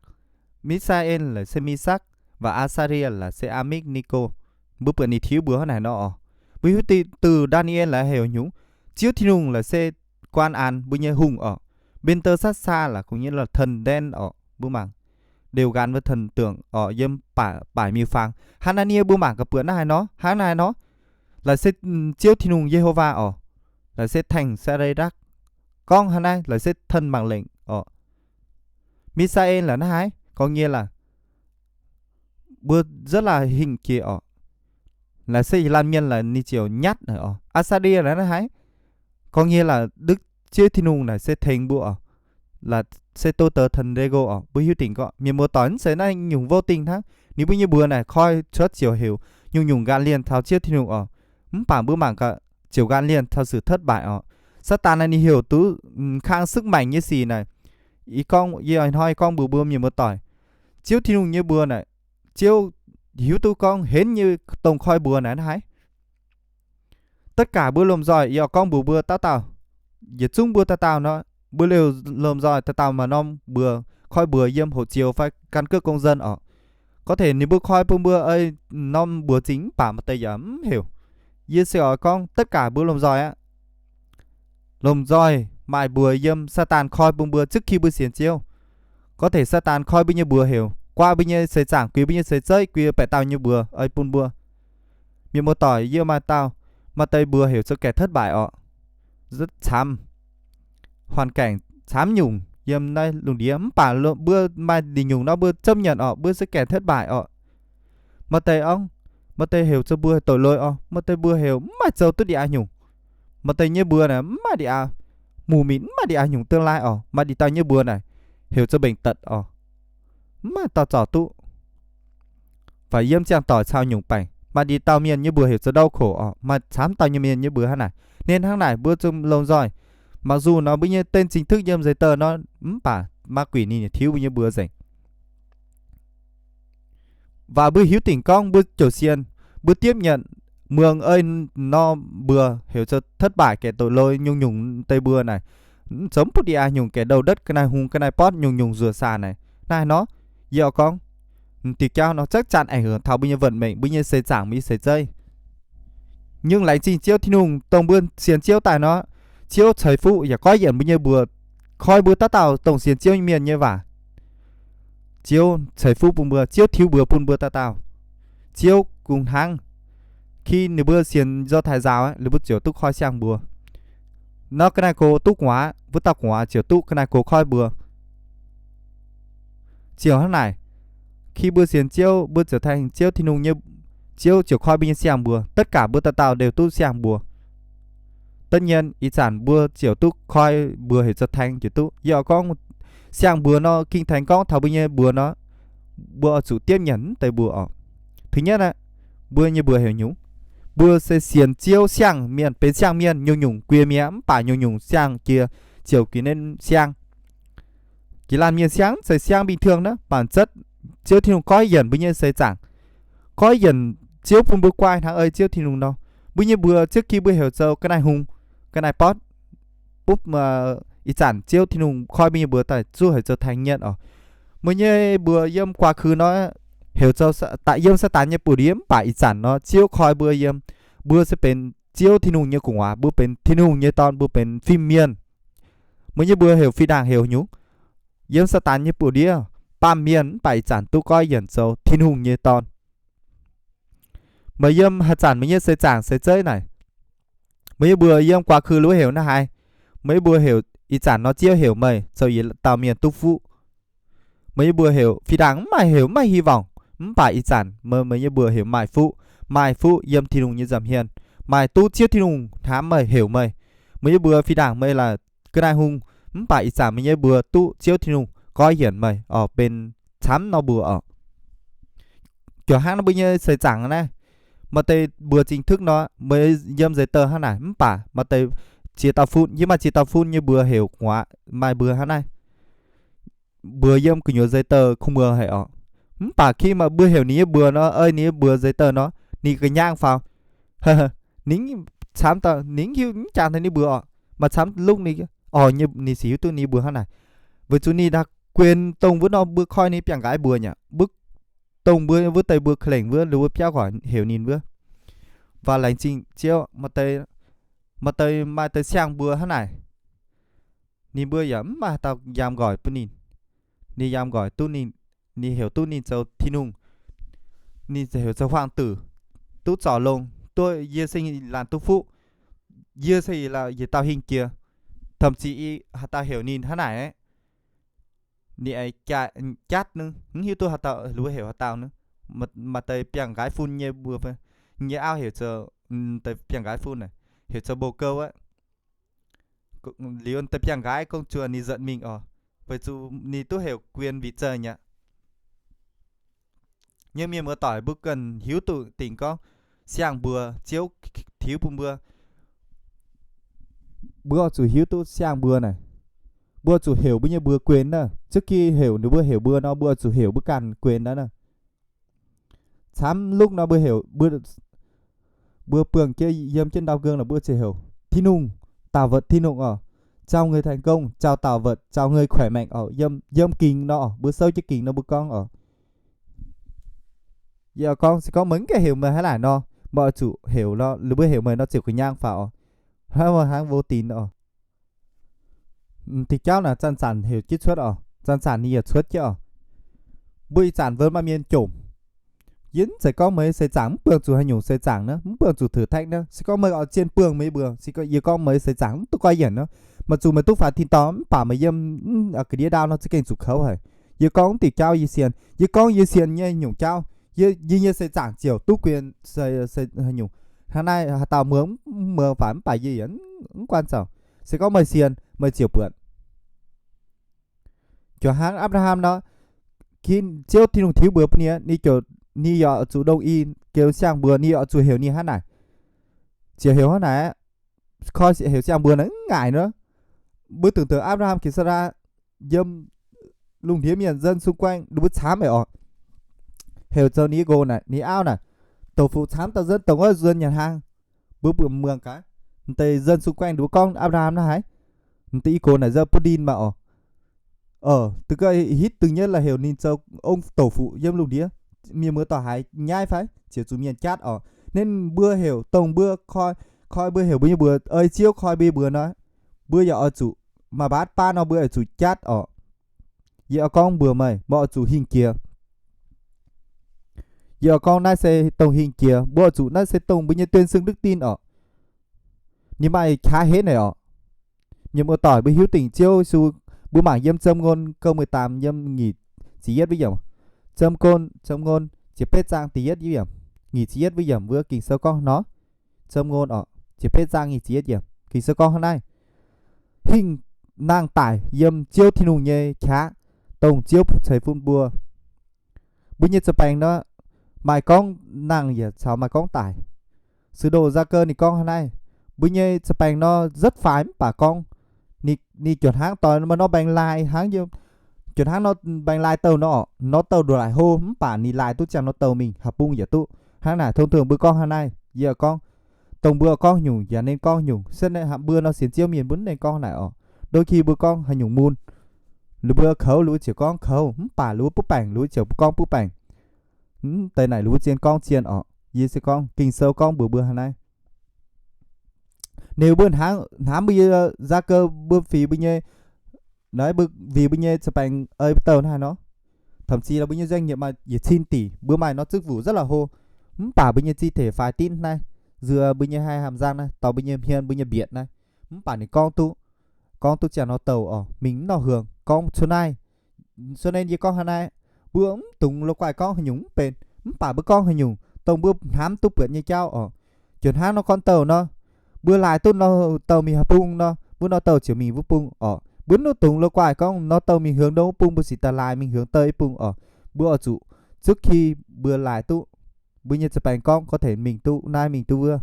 Mi^saa^en laaix se Mi^sakv, waac Aa^saa^ndie laaix se Aa^mikv^ni^go. Mbuo buatc ninh tiux mbuox hnangv naaic nor oc. Mbuo hiuv duqv Ndaa^ni^en laaix heuc nyungc Ziouv Tin-Hungh laaix se guaan an mbuo nyei hungh oc. Mben^te^satv^saa laaix kungx nyei la'ten ndenv oc. Mbuo mangc liuz nqanx wuov thần tượng oc, yiem baaic miuc-fangx. Haa^naa^nie mbuo mangc gaax buatc naaiv haaix nor, hnangv naaiv nor. Laaix se Ziouv Tin-Hungh Ye^ho^waa oc. Laaix se tengx Saa^laa^lakv gorngv hnangv naaiv, laaix se thần mangc lengc oc. Mi^saa^en laaix naaiv haaix, gorngv nyei laaix mbuo nzuonx laaix hingh jiex oc. Laaix se laanh mienh laaix ninh ziouc nyatv naaic oc. Aa^saa^ndie laaix naaiv haaix, gorngv nyei laaix dux Ziouv Tin-Hungh naaic se tengx mbuo oc. Laaix se ตัวแทน thần Lego oc. Mbuo hiuv dingc gorngv mienh muoz-doic mv zeiz naaiv nyungc vouv dingh hnangv. Ninh mbuo nyei mbuox naaic koi cuotv ziouc heuc nyungc-nyungc nqaatv lienh taux Ziouv Tin-Hungh oc. Mv baac mbuo mangc gaax ziouc nqaatv lienh taux สุดท้าย oc. Saadaan naaic ninh heuc duqv kang sức mạnh nyei sic naaic. Ih gorngv, yie hnoi gorngv mbuox mbuo mienh muoz-doic, Ziouv Tin-Hungh nyei mbuox naaic, Ziouv hiuv duqv gorngv henv nyei dongh koi mbuox naaic naaiv haaix. Tất cả mbuo lomh nzoih, yie gorngv mbuox mbuo dauh dauh, yietc zungv mbuo dauh dauh nor, mbuo liouh lomh nzoih dauh dauh maaih norm mbuox, koi mbuox yiem hoqc zioux fai căn cước công dân oc. Có thể ninh mbuo koi bun mbuo ei norm mbuox zingh mv baac maaih deix yaac mv heuc. Yie se oix gorngv tất cả mbuo lomh nzoih aqv. Lomh nzoih maaih mbuox yiem Saadaan koi bun mbuo trước khi mbuo sienx Ziouv. Có thể Saadaan koi mbuo nyei mbuox heuc guai mbuo nyei seix zaangc, guix mbuo nyei seix zeiv, guix baeqc dauh nyei mbuox ei bun mbuo. Mienh muoz-doic, yie maaih dauh, maaih deix mbuox heuc zoux kẻ thất bại oc. Camv, hoàn cảnh camv nyungc yiem naaiv lungh ndiev, mv baac mbuo maaih ndin nyungc nor mbuo chấp nhận oc, mbuo zoux kẻ thất bại oc. Maaih deix orv, maaih deix heuc zoux mbuox tội lỗi oc, maaih deix mbuox heuc mv maaih zoux duqv ndie-aa nyungc. Maaih deix nyei mbuox naaic mv maaih ndie-aa, mù mịt mv maaih ndie-aa nyungc tương lai oc. Maaih ndie-aa dauh nyei mbuox naaic heuc zoux bệnh tật oc, mv maaih dauh zorc duqv. Phải yiem ziangh doic caux nyungc baengc. Maaih ndie-aa dauh mienh nyei mbuox heuc zoux đau khổ oc. Maaih camv dauh nyei mienh nyei mbuox hnangv naaic. Nên hnangv naaic mbuo zuqc lomh nzoih, mặc dù nor mbuo nyei tên chính thức yiem giấy tờ nor, mv baac ma quỷ ninh tiux mbuo nyei mbuox nzengc. Waac mbuo hiuv dingc gorngv mbuo jouc sienx, mbuo tiếp nhận mbuo ei norm mbuox heuc zoux thất bại, kẻ tội lỗi, nyungc-nyungc deix mbuox naaic, zoux mv bun ndie-aa nyungc kẻ đầu đất, ga'naaiv hungh, ga'naaiv botv, nyungc-nyungc nzuonx saah naaic. Naaiv nor, yie oix gorngv, diuh jauv nor chắc chắn ảnh hưởng taux mbuo nyei vận mệnh, mbuo nyei seix zaangc, mbuo nyei seix zeiv. Nhưng laengz zingh Ziouv Tin-Hungh dongh mbuo sienx Ziouv daaih nor, Ziouv ceix fuqv yaac goiv yienc mbuo nyei mbuox, koi mbuo dauh dauh dongh sienx Ziouv nyei mienh nyei waac. Ziouv ceix fuqv bun mbuo, Ziouv tiux mbuox bun mbuo dauh dauh. Ziouv kungx hnangv, khi ninh mbuo sienx nzoih taaih nzaaux, ninh mbuo ziouc duqv koi siang-mbuox. Nor ga'naaiv gox duqv gu'nguaaz, wuov dauh gu'nguaaz ziouc duqv ga'naaiv gox koi mbuox. Ziouc hnangv naaic, khi mbuo sienx Ziouv, mbuo ziouc tengx Ziouv Tin-Hungh nyei, Ziouv ziouc koi mbuo nyei siang-mbuox, tất cả mbuo dauh dauh đều duqv siang-mbuox. Tất nhiên ih zanc mbuo ziouc duqv koi mbuox heuc zoux tengx ziouc duqv. Yie oix gorngv siang-mbuox nor, Kinh Thánh gorngv taux mbuo nyei mbuox nor, mbuo oix zuqc tiếp nhận mv deix mbuox oc. Thứ nhất aqv, mbuo nyei mbuox heuc nyungc. Mbuo se sienx Ziouv siang-mienh, benx siang-mienh, nyungc-nyungc guiex mi'aqv, mv baac nyungc-nyungc siang jiex ziouc guiex ninh siang. Jiex laanh mienh siang mv zeiz siang bình thường naaiv, bản chất Ziouv Tin-Hungh goiv yienc mbuo nyei seix zaangc, goiv yienc Ziouv bun mbuo guai hnangv ei Ziouv Tin-Hungh nor. Mbuo nyei mbuox ziouc khi mbuo heuc zoux ga'naaiv hungh, ga'naaiv botv, bupv ih zanc Ziouv Tin-Hungh koi mbuo nyei mbuox daaih zuqc heuc zoux tengx nyienh oc. Mbuo nyei mbuox yiem 过去 nor heuc zoux daaih yiem Saadaan nyei buoz-ndiev, mv baac ih zanc nor Ziouv koi mbuo yiem, mbuo se benx Ziouv Tin-Hungh nyei gu'nguaaz, mbuo benx Tin-Hungh nyei dorn, mbuo benx fim mienh. Mbuo nyei mbuox heuc fih ndaangc heuc nyungc. Yiem Saadaan nyei buoz-ndiev baamh mienh mv baac ih zanc duqv goiv yienc zoux Tin-Hungh nyei dorn. Meih yiem haaix zanc meih nyei seix zaangc seix zeiv naaic, meih nyei mbuox yiem 过去 luov heuc naaiv haaix? Meih nyei mbuox heuc ih zanc nor Ziouv heuc meih zoux yietc dauh mienh duqv fuqv. Meih nyei mbuox heuc fih ndaangc mv maaih heuc mv maaih hy vọng, mv baac ih zanc meih, meih nyei mbuox heuc maaih fuqv, maaih fuqv yiem Tin-Hungh nyei nza'hmien, maaih duqv Ziouv Tin-Hungh hnamv meih heuc meih. Meih nyei mbuox fih ndaangc meih laaix ga'naaiv hungh, mv baac ih zanc meih nyei mbuox duqv Ziouv Tin-Hungh goiv yienc meih oc, benx camv nor mbuox oc. Jauv hnangv mbuo nyei seix zaangc naaiv, maaih deix mbuox chính thức nor, meih yiem giấy tờ hnangv naaic, mv baac maaih deix ziex dauh fun, yie maaih ziex dauh fun nyei mbuox heuc gu'nguaaz, maaih mbuox hnangv naaiv. Mbuox yiem gu'nyuoz giấy tờ kungx muoz haic oc. Mv baac khi maaih mbuo heuc ninh nyei mbuox nor, ei ninh nyei mbuox giấy tờ nor, ninh ga'nyaangv faaux. Ninh camv dauh, ninh hiuv mv jangx taux ninh mbuox oc, maaih camv lungv ninh orh nyei, ninh sic hiuv duqv ninh mbuo hnangv naaic. Weic zuqc ninh daaih guen dongh wuov nor mbuo koi ninh biangh nqaai mbuox nyei, mbuo dongh mbuo wuov deix mbuo ka'lengc wuov, wuov biauv gorx heuc ninh wuov. Waac laengz zingh Ziouv, maaih deix, maaih deix siang-mbuox hnangv naaic, ninh mbuo yaac mv maaih haaix dauh yangh nqoi bun ninh. Ninh yangh nqoi duqv ninh, ninh heuc duqv ninh zoux Tin-Hungh, ninh heuc zoux huaang-duqv, duqv zorc longx, duqv yie se laanh duqv fuqv, yie se yietc dauh hingh jiex, thậm chí haaix dauh heuc ninh hnangv naaic, ninh jatv nor, mv hiuv duqv haaix dauh, heuc haaix dauh nor. Maaih deix biangh nqaai fun nyei mbuo, nyei auv heuc zoux, deix biangh nqaai fun naaic heuc zoux bồ câu aqv. Liuz deix biangh nqaai công chúa ninh giận mình oc, weic zuqc ninh duqv heuc quyền vị tsaa aqv. Nhưng mienh muoz-doic mbuo cần hiuv duqv dingc gorngv siang-mbuox Ziouv tiuv bun mbuo. Mbuo oix zuqc hiuv duqv siang-mbuox naaic, mbuo oix zuqc heuc mbuo nyei mbuox quyền naaic. Trước khi heuc ninh mbuo heuc mbuo nor, mbuo oix zuqc heuc mbuo ganh quyền naaic. Camv lukv nor mbuo heuc, mbuo buangh jienv yiem jienv ndau gong lorqc, mbuo ziouc heuc Tin-Hungh, tạo vật Tin-Hungh oc, chào người thành công, chào tạo vật, chào người khỏe mạnh oc, yiem, yiem gingx nor, mbuo souv jienv gingx nor mbuo gorngv oc. Yie gorngv se gorngv meih mv gaengh heuc meih hnangv naaic nor, meih oix zuqc heuc nor, mbuo heuc meih nor ziouc gu'nyang faaux oc. Hnangv mbuo hnangv vô tình oc. Diuh jauv naaic zanc-zanc heuc jienv cuotv oc, zanc-zanc ninh yaac cuotv jienv oc. Mbuo ih zanc wuov maaih mienh jomc. Yie mv zeiz gorngv meih seix zaangc mv buangh zuqc haaix nyungc seix zaangc nor, mv buangh zuqc thử thách nor, se gorngv meih oix zien buangh meih mbuo, se gorngv yie gorngv meih seix zaangc mv duqv goiv yienc nor, maaih zuqc meih duqv faaux tin-dorngh mv baac meih yiem ga'ndiev ndau nor za'gengh zuqc kouv haic. Yie gorngv diuh jauv yie sienx, yie gorngv yie sienx nyei nyungc jauv, yie nyei seix zaangc ziouc duqv quyền haaix nyungc. Hnangv naaiv haaix dauh muangx, muangx faaux mv baac yie yaac mv quan trọng. Se gorngv meih sienx meih ziouc buatc. Juangc hnangv Apc^laa^ham nor, Ziouv Tin-Hungh tiuv mbuox bun ninh, ninh ziouc, ninh yaac zuqc đồng ý geu siang-mbuox, ninh yaac zuqc heuc ninh hnangv naaic. Ziouc heuc hnangv naaic, koi heuc siang-mbuox naaic mv ngaaic nor. Mbuo tưởng tượng Apc^laa^ham, Kay^saa^laa yiem lungh ndiev mienh dân xung quanh ninh mbuo camv haic oc. Heuc zoux ninh nqox naaic, ninh auv naaic, dongh fuqv camv dauh dân dongh wuov dân nyanc hnaangx. Mbuo mbuo muangx gaax, m'deix dân xung quanh ninh mbuo gorngv Apc^laa^ham naaiv haaix, m'deix nqox naaic nzauh butv ndin maah oc. Duqv ga'hitv dungx nyei la'heuc ninh zoux ong dongh fuqv yiem lungh ndiev. Mienh muoz-doic haiz nyaiv fai? Ziouc zuqc mienh jatv oc. Naaiv mbuo heuc dongh mbuo koi, koi mbuo heuc mbuo nyei mbuox ei Ziouv koi mbuo nyei mbuox nor, mbuo yaac oix zuqc maaih mbaatv baav nor mbuo oix zuqc jatv oc. Yie oix gorngv mbuox meih, meih oix zuqc hingh jiex. Yie oix gorngv naaiv se dongh hingh jiex, mbuo oix zuqc, naaiv se dongh mbuo nyei tuyên xưng đức tin oc. Ninh maaih qaqv henv naaic oc. Mienh muoz-doic mbuo hiuv dingc Ziouv Yesu, mbuo mangc yiem Jiem Ngôn câu mười tám yiem nyic ziepc yietv wuov yiemc. Jiem Ngôn, Jiem Ngôn ziepc betv zaang da'yietv yiemc, nyic ziepc yietv wuov yiemc wuov Ging-Sou gorngv nor. Jiem Ngôn oc, ziepc betv zaang nyic ziepc yietv yiemc, Ging-Sou gorngv hnangv naaiv: Hingh nangh daic yiem Ziouv Tin-Hungh nyei qaqv, dongh Ziouv ceix fun mbuo. Mbuo nyei za'baengx nor, maaih gorngv nangh yaac caux maaih gorngv daic. Sứ đồ Gia-cơ ninh gorngv hnangv naaiv, mbuo nyei za'baengx nor rất faix mv baac gorngv, ninh, ninh juangc hnangv doix maaih norm mbaengx-laai hnangv, juangc hnangv norm mbaengx-laai douh nor, nor douh nduqc laaix hlo mv baac ninh laaix duqv ziangh nor douh mingh, haaix bung yaac duqv. Hnangv naaic thông thường mbuo gorngv hnangv naaiv, yie gorngv, dongh mbuo gorngv nyungc yaac nên gorngv nyungc. Mbuo nor sienx Ziouv mienh mbuo mv nên gorngv naaic oc. Đôi khi mbuo gorngv haaix nyungc mun, ninh mbuo kouv ninh mbuo ziouc gorngv kouv, mv baac ninh mbuo butv baengc ninh mbuo ziouc gorngv butv baengc. Deix naaic ninh mbuo zien gorngv zien oc. Yie se gorngv Ging-Sou gorngv mbuox mbuo hnangv naaiv. Ninh mbuo hnamv, hnamv mbuo nyei Gia-cơ, mbuo fih mbuo nyei, naaiv mbuo, fih mbuo nyei za'baengx ei mbuo douh hnangv haaix nor. Thậm chí là mbuo nyei doanh nghiệp maaih yietc cin dih, mbuo maaih norm chức vụ rất là hô, mv baac mbuo nyei zi thể faix ditv naaiv, nziex mbuo nyei hai hàm răng naaiv, dorh mbuo nyei hmien, mbuo nyei mbietc naaiv, mv baac ninh gorngv duqv, gorngv duqv ziangh nor douh oc, mingh mv nor hường, gorngv cuotv naaiv. Cho nên yie gorngv hnangv naaiv, mbuo mv dungx lo guaih gorngv haaix nyungc mv benx, mv baac mbuo gorngv haaix nyungc dongh mbuo hnamv duqv buatc nyei jauv oc. Juangc hnangv nor gorngv douh nor, mbuo laaix duqv nor douh mingh haaix bung nor, mbuo nor douh ziouc mingh wuov bung oc. Mbuo mv dungx lo guaih gorngv nor douh mingh hường ndongc wuov bung, mbuo cingx daaih laaix mingh hường douh i bung oc. Mbuo oix zuqc, trước khi mbuo laaix duqv, mbuo nyei za'baengx gorngv có thể mingh duqv naaiv mingh duqv wuov.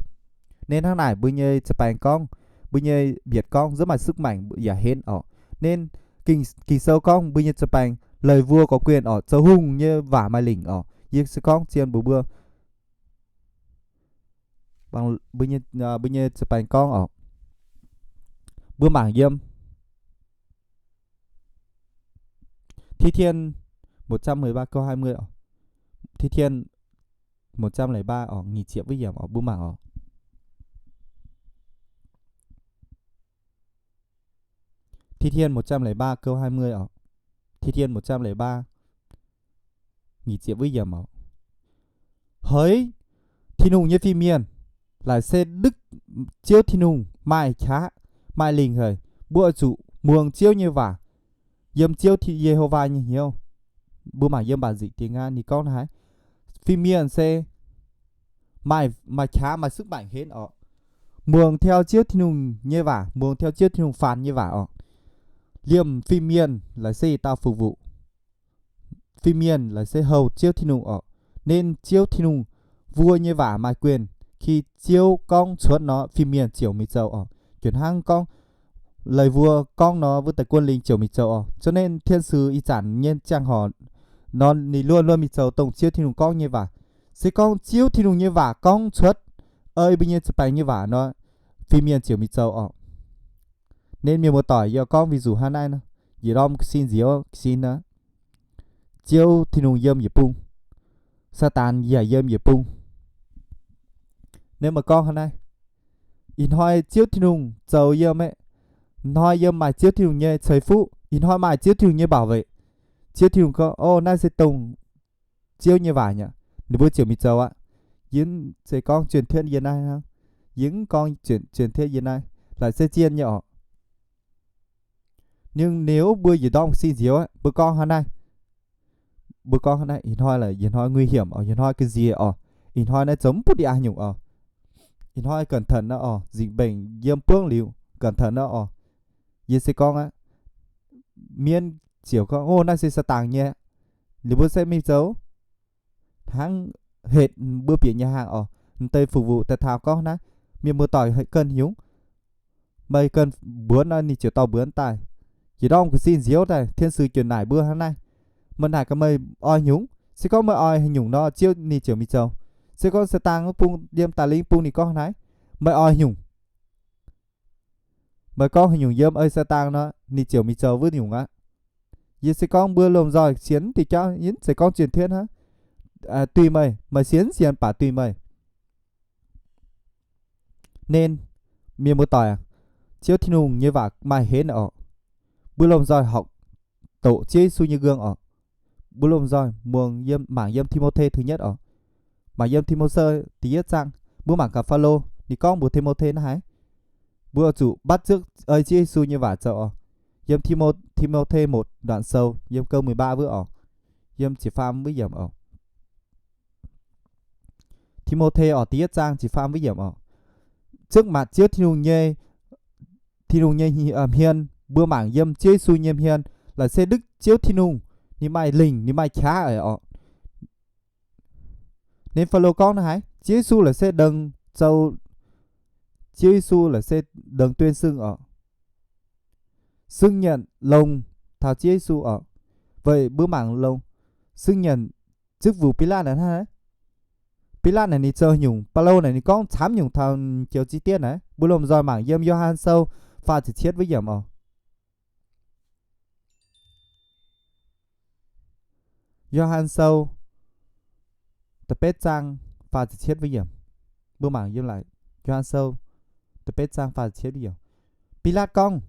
Nên hnangv naaic mbuo nyei za'baengx gorngv, mbuo nyei mbietc gorngv rất maaih sức mạnh yaac henv oc. Nên Ging, Ging-Sou gorngv mbuo nyei za'baengx lời vua có quyền oc, zoux hungh nyei waac maaih lingc oc. Yie se gorngv zien mbuox mbuo, mbuo nyei, mbuo nyei za'baengx gorngv oc. Mbuo mangc yiem Thi Thiên một trăm mười ba câu hai mươi oc. Thi Thiên một trăm lẻ ba oc, nyic ziepc wuov yiemc oc, mbuo mangc oc. Thi Thiên một trăm lẻ ba câu hai mươi oc. Thi Thiên một trăm lẻ ba, nyic ziepc wuov yiemc oc. Heix Tin-Hungh nyei fin-mienh, laaic se Đức Ziouv Tin-Hungh maaih qaqv, maaih lingc haic. Mbuo oix zuqc muangx Ziouv nyei waac, yiem Ziouv Ti-, Ye^ho^waa nyei hnyouv. Mbuo mangc yiem bản dịch tiếng Nga ninh gorngv haaix, fin-mienh se maaih, maaih qaqv, maaih sức mạnh hên oc. Muangx theo Ziouv Tin-Hungh nyei waac, muangx theo Ziouv Tin-Hungh phản nyei waac oc. Liemh fin-mienh laaic se yietc dauh phục vụ. Fin-mienh laaic se hầu Ziouv Tin-Hungh oc. Nên Ziouv Tin-Hungh mbuo nyei waac maaih quyền, khi Ziouv gorngv cuotv nor, fin-mienh ziouc mingh zoux oc. Juov hnangv gorngv la'guaih mbuo gorngv nor, mbuo daaih guôn lingh ziouc mingh zoux oc. Cho nên thiên sứ ih zanc nyei ziangh hoc nor ninh luôn luôn mingh zoux dongh Ziouv Tin-Hungh gorngv nyei waac. Se gorngv Ziouv Tin-Hungh nyei waac gorngv cuotv ei mbuo nyei za'baengx nyei waac nor, fin-mienh ziouc mingh zoux oc. Nên mienh muoz-doic, yie gorngv ví dụ hnangv naaiv nor, yietc norm ga'sin nziouv, ga'sin nor, Ziouv Tin-Hungh yiem yietc bung, Saadaan yaac yiem yietc bung. Nên meih gorngv hnangv naaiv, ih hnoi Ziouv Tin-Hungh zoux yiem aeqv, ih hnoi yiem maaih Ziouv Tin-Hungh nyei ceix fuqv, ih hnoi maaih Ziouv Tin-Hungh nyei bảo vệ, Ziouv Tin-Hungh gorngv, ov, naaiv se dongh Ziouv nyei waac nyei, ninh mbuo ziouc mingh zoux aqv. Yie mv zeiz gorngv truyền thuyết yiem naaiv hnangv. Yie mv gorngv truyền thuyết yiem naaiv, laaic se zien nyei oc. Ninh, ninh mbuo yietc ndorm ga'sin nziouv, mbuo gorngv hnangv naaiv, mbuo gorngv hnangv naaiv, ih hnoi laaix yietc hnoi nguy hiểm oc, yietc hnoi ga'nziex oc, ih hnoi naaiv zoux mv butv diaah nyungc oc, ih hnoi cẩn thận nor oc, dịch bệnh yiem buangv liuz cẩn thận nor oc. Yie se gorngv aqv, mienv ziouc gorngv, ov, naaiv se Saadaan nyei, ninh mbuo se mingh zoux hnangv, heth mbuo bieqc nyei haangh oc. M'deix phục vụ daaih taux gorngv naaiv, mienh muoz-doic ganh haaix nyungc, meih ganh mbuonx nor ninh ziouc dorh mbuonx daaih. Yietc ndorm ga'sin nziouv daaih, thiên sứ ziouc naaic mbuo hnangv naaiv, meih naaic gaax meih oix nyungc. Se gorngv meih oix haaix nyungc nor, Ziouv ninh ziouc mingh zoux. Se gorngv Saadaan wuov bung, yiem Daa Lingh bung ninh gorngv naaiv, meih oix nyungc, meih gorngv haaix nyungc yiem ei Saadaan nor, ninh ziouc mingh zoux wuov nyungc aqv. Yie se gorngv mbuo lomh nzoih sienx diuh jauv, yie mv zeiz gorngv truyền thuyết hnangv. Duih meih, meih sienx sienx baac duih meih. Nên mienh muoz-doic, Ziouv Tin-Hungh nyei waac maaih henv oc. Mbuo lomh nzoih horpc doqc Ziouv Yesu nyei nqương oc. Mbuo lomh nzoih muangx yiem, mangc yiem Ti^mo^te thứ nhất oc. Mangc yiem Ti^mo^te 第一章, mbuo mangc gaax Faalo ninh gorngv mbuox Ti^mo^te naaiv haaix. Mbuo oix zuqc bắt chước ei Ziouv Yesu nyei waac zoux oc. Yiem Ti^mo, Ti^mo^te หมด đoạn sou, yiem câu mười ba wuov oc. Yiem ziepc faam wuov yiemc oc. Ti^mo^te oc, 第一章 ziepc faam wuov yiemc oc. Trước mặt Ziouv Tin-Hungh nyei, Tin-Hungh nyei hmien, mbuo mangc yiem Ziouv Yesu nyei hmien, laaic se Đức Ziouv Tin-Hungh, ninh maaih lingc, ninh maaih qaqv eix oc. Nên Faalo gorngv naaiv haaix, Ziouv Yesu laaic se đấng zoux, Ziouv Yesu laaic se đấng tuyên xưng oc. Xưng nhận longx taux Ziouv Yesu oc. Vậy mbuo mangc longx, xưng nhận chức vụ Pilat naaic hnangv naaiv. Pilat naaic ninh zoux nyungc, Baulo naaic ninh gorngv camv nyungc taux joux chi tiết naaiv. Mbuo lomh nzoih mangc yiem Yo^han Sou faah ziepc cietv wuov yiemc oc. Yo^han Sou da'betv zaang faah ziepc cietv wuov yiemc. Mbuo mangc yiem laaic Yo^han Sou da'betv zaang faah ziepc cietv wuov yiemc. Pilat gorngv,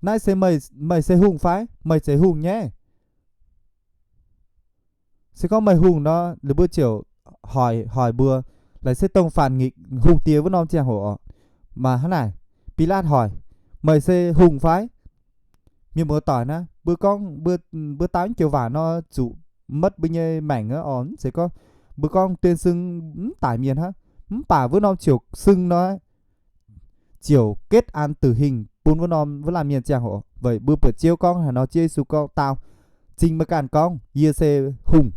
naaiv se meih, meih se hungh fai? Meih zeiz hungh nyei. Se gorngv meih hungh nor, ninh mbuo ziouc hoic, hoic mbuo, laaic se dongh phản nghịch hungh diex wuov norm ziangh hoc oc. Maaih hnangv naaic, Pilat hoic, meih se hungh fai? Mienh muoz-doic naaiv, mbuo gorngv, mbuo, mbuo dau joux waac nor zuqc maiv mbuo nyei maengc aqv oc. Mv zeiz gorngv mbuo gorngv tuyên xưng mv daic mienh hnangv. Mv baac wuov norm ziouc xưng nor, ziouc kết án tử hình bun wuov norm wuov laanh mienh ziangh hoc. Weic mbuo buatc Ziouv gorngv haaix nor, Ziouv Yesu gorngv, Dau cingx meih ganh gorngv, yie se hungh.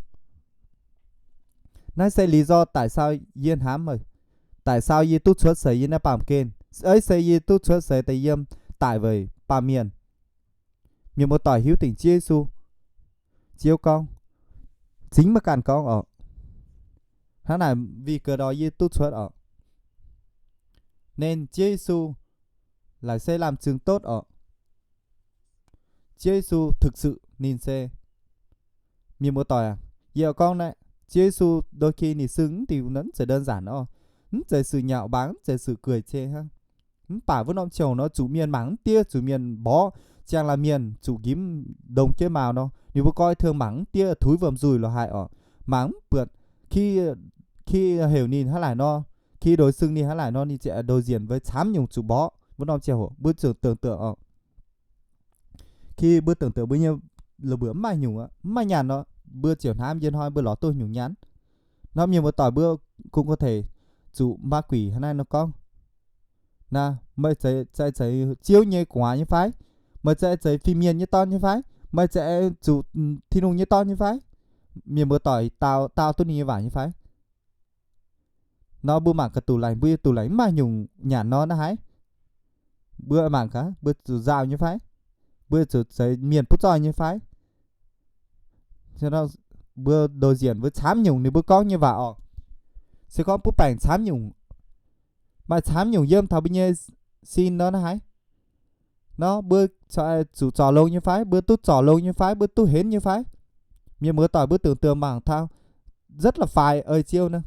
Naaiv se lý do tại sao yie hnamv meih, tại sao yie duqv cuotv seix yiem naaiv baamh gen. Ei se yie duqv cuotv seix daaih yiem daic weic baamh mienh. Mienh muoz-doic hiuv dingc Ziouv Yesu, Ziouv gorngv, cingx meih ganh gorngv oc. Hnangv naaic vì cớ đó yie duqv cuotv oc. Nên Ziouv Yesu laaic se làm chứng tốt oc. Ziouv Yesu thực sự ninh se, mienh muoz-doic aac, yie gorngv naaiv, Ziouv Yesu đôi khi ninh sưng mv diuh nor mv zeiz đơn giản oc. Mv zeiz sự nhạo báng, mv zeiz sự gửi chê hnangv. Mv baac wuov norm ziangh hoc nor zuqc mienh mangc mv diev, zuqc mienh mborqv, ziangh laanh mienh zuqc nqimv ndongc jienv maux nor, ninh mbuo coi thường mangc mv diev, tuix wuom nzuih lorz haic oc. Mangc mv buatc, khi, khi heuc ninh hnangv naaic nor, khi đòi sưng ninh hnangv naaic nor, ninh ziouc đòi nzienc weic camv nyungc zuqc mborqv. Wuov norm ziangh hoc mbuo zuqc tưởng tượng oc. Khi mbuo tưởng tượng mbuo nyei la'buoc mv maaih nyungc aqv, mv maaih nyanc nor, mbuo ziouc hnamv yie hnoi mbuo lorz duqv nyungc nyanc. Nor mienh muoz-doic mbuo kungx có thể zuqc ma quỷ hnangv naaiv nor gorngv, naaiv, meih zeiz, zeiz, zeiz Ziouv nyei gu'nguaaz nyei fai? Meih zeiz, zeiz fin-mienh nyei dorn nyei fai? Meih zeiz, zuqc Tin-Hungh nyei dorn nyei fai? Mienh muoz-doic dau, dau duqv ninh nyei waac nyei fai? Nor mbuo mangc gaax, duqv laengz, mbuo duqv laengz mv maaih nyungc nyanc nor naaiv haaix? Mbuo mangc gaax, mbuo zuqc nzauh nyei fai? Mbuo zuqc zeiz mienh butv zoih nyei fai? Mbuo đòi nzienc mbuo camv nyungc ninh mbuo gorngv nyei waac oc. Se gorngv butv baengc camv nyungc, maaih camv nyungc yiem taux mbuo nyei sin nor naaiv haaix? Nor mbuo zuqc zorc longx nyei fai? Mbuo duqv zorc longx nyei fai? Mbuo duqv henv nyei fai? Mienh muoz-doic mbuo tưởng tượng mangc taux rất là phải ei Ziouv naaiv.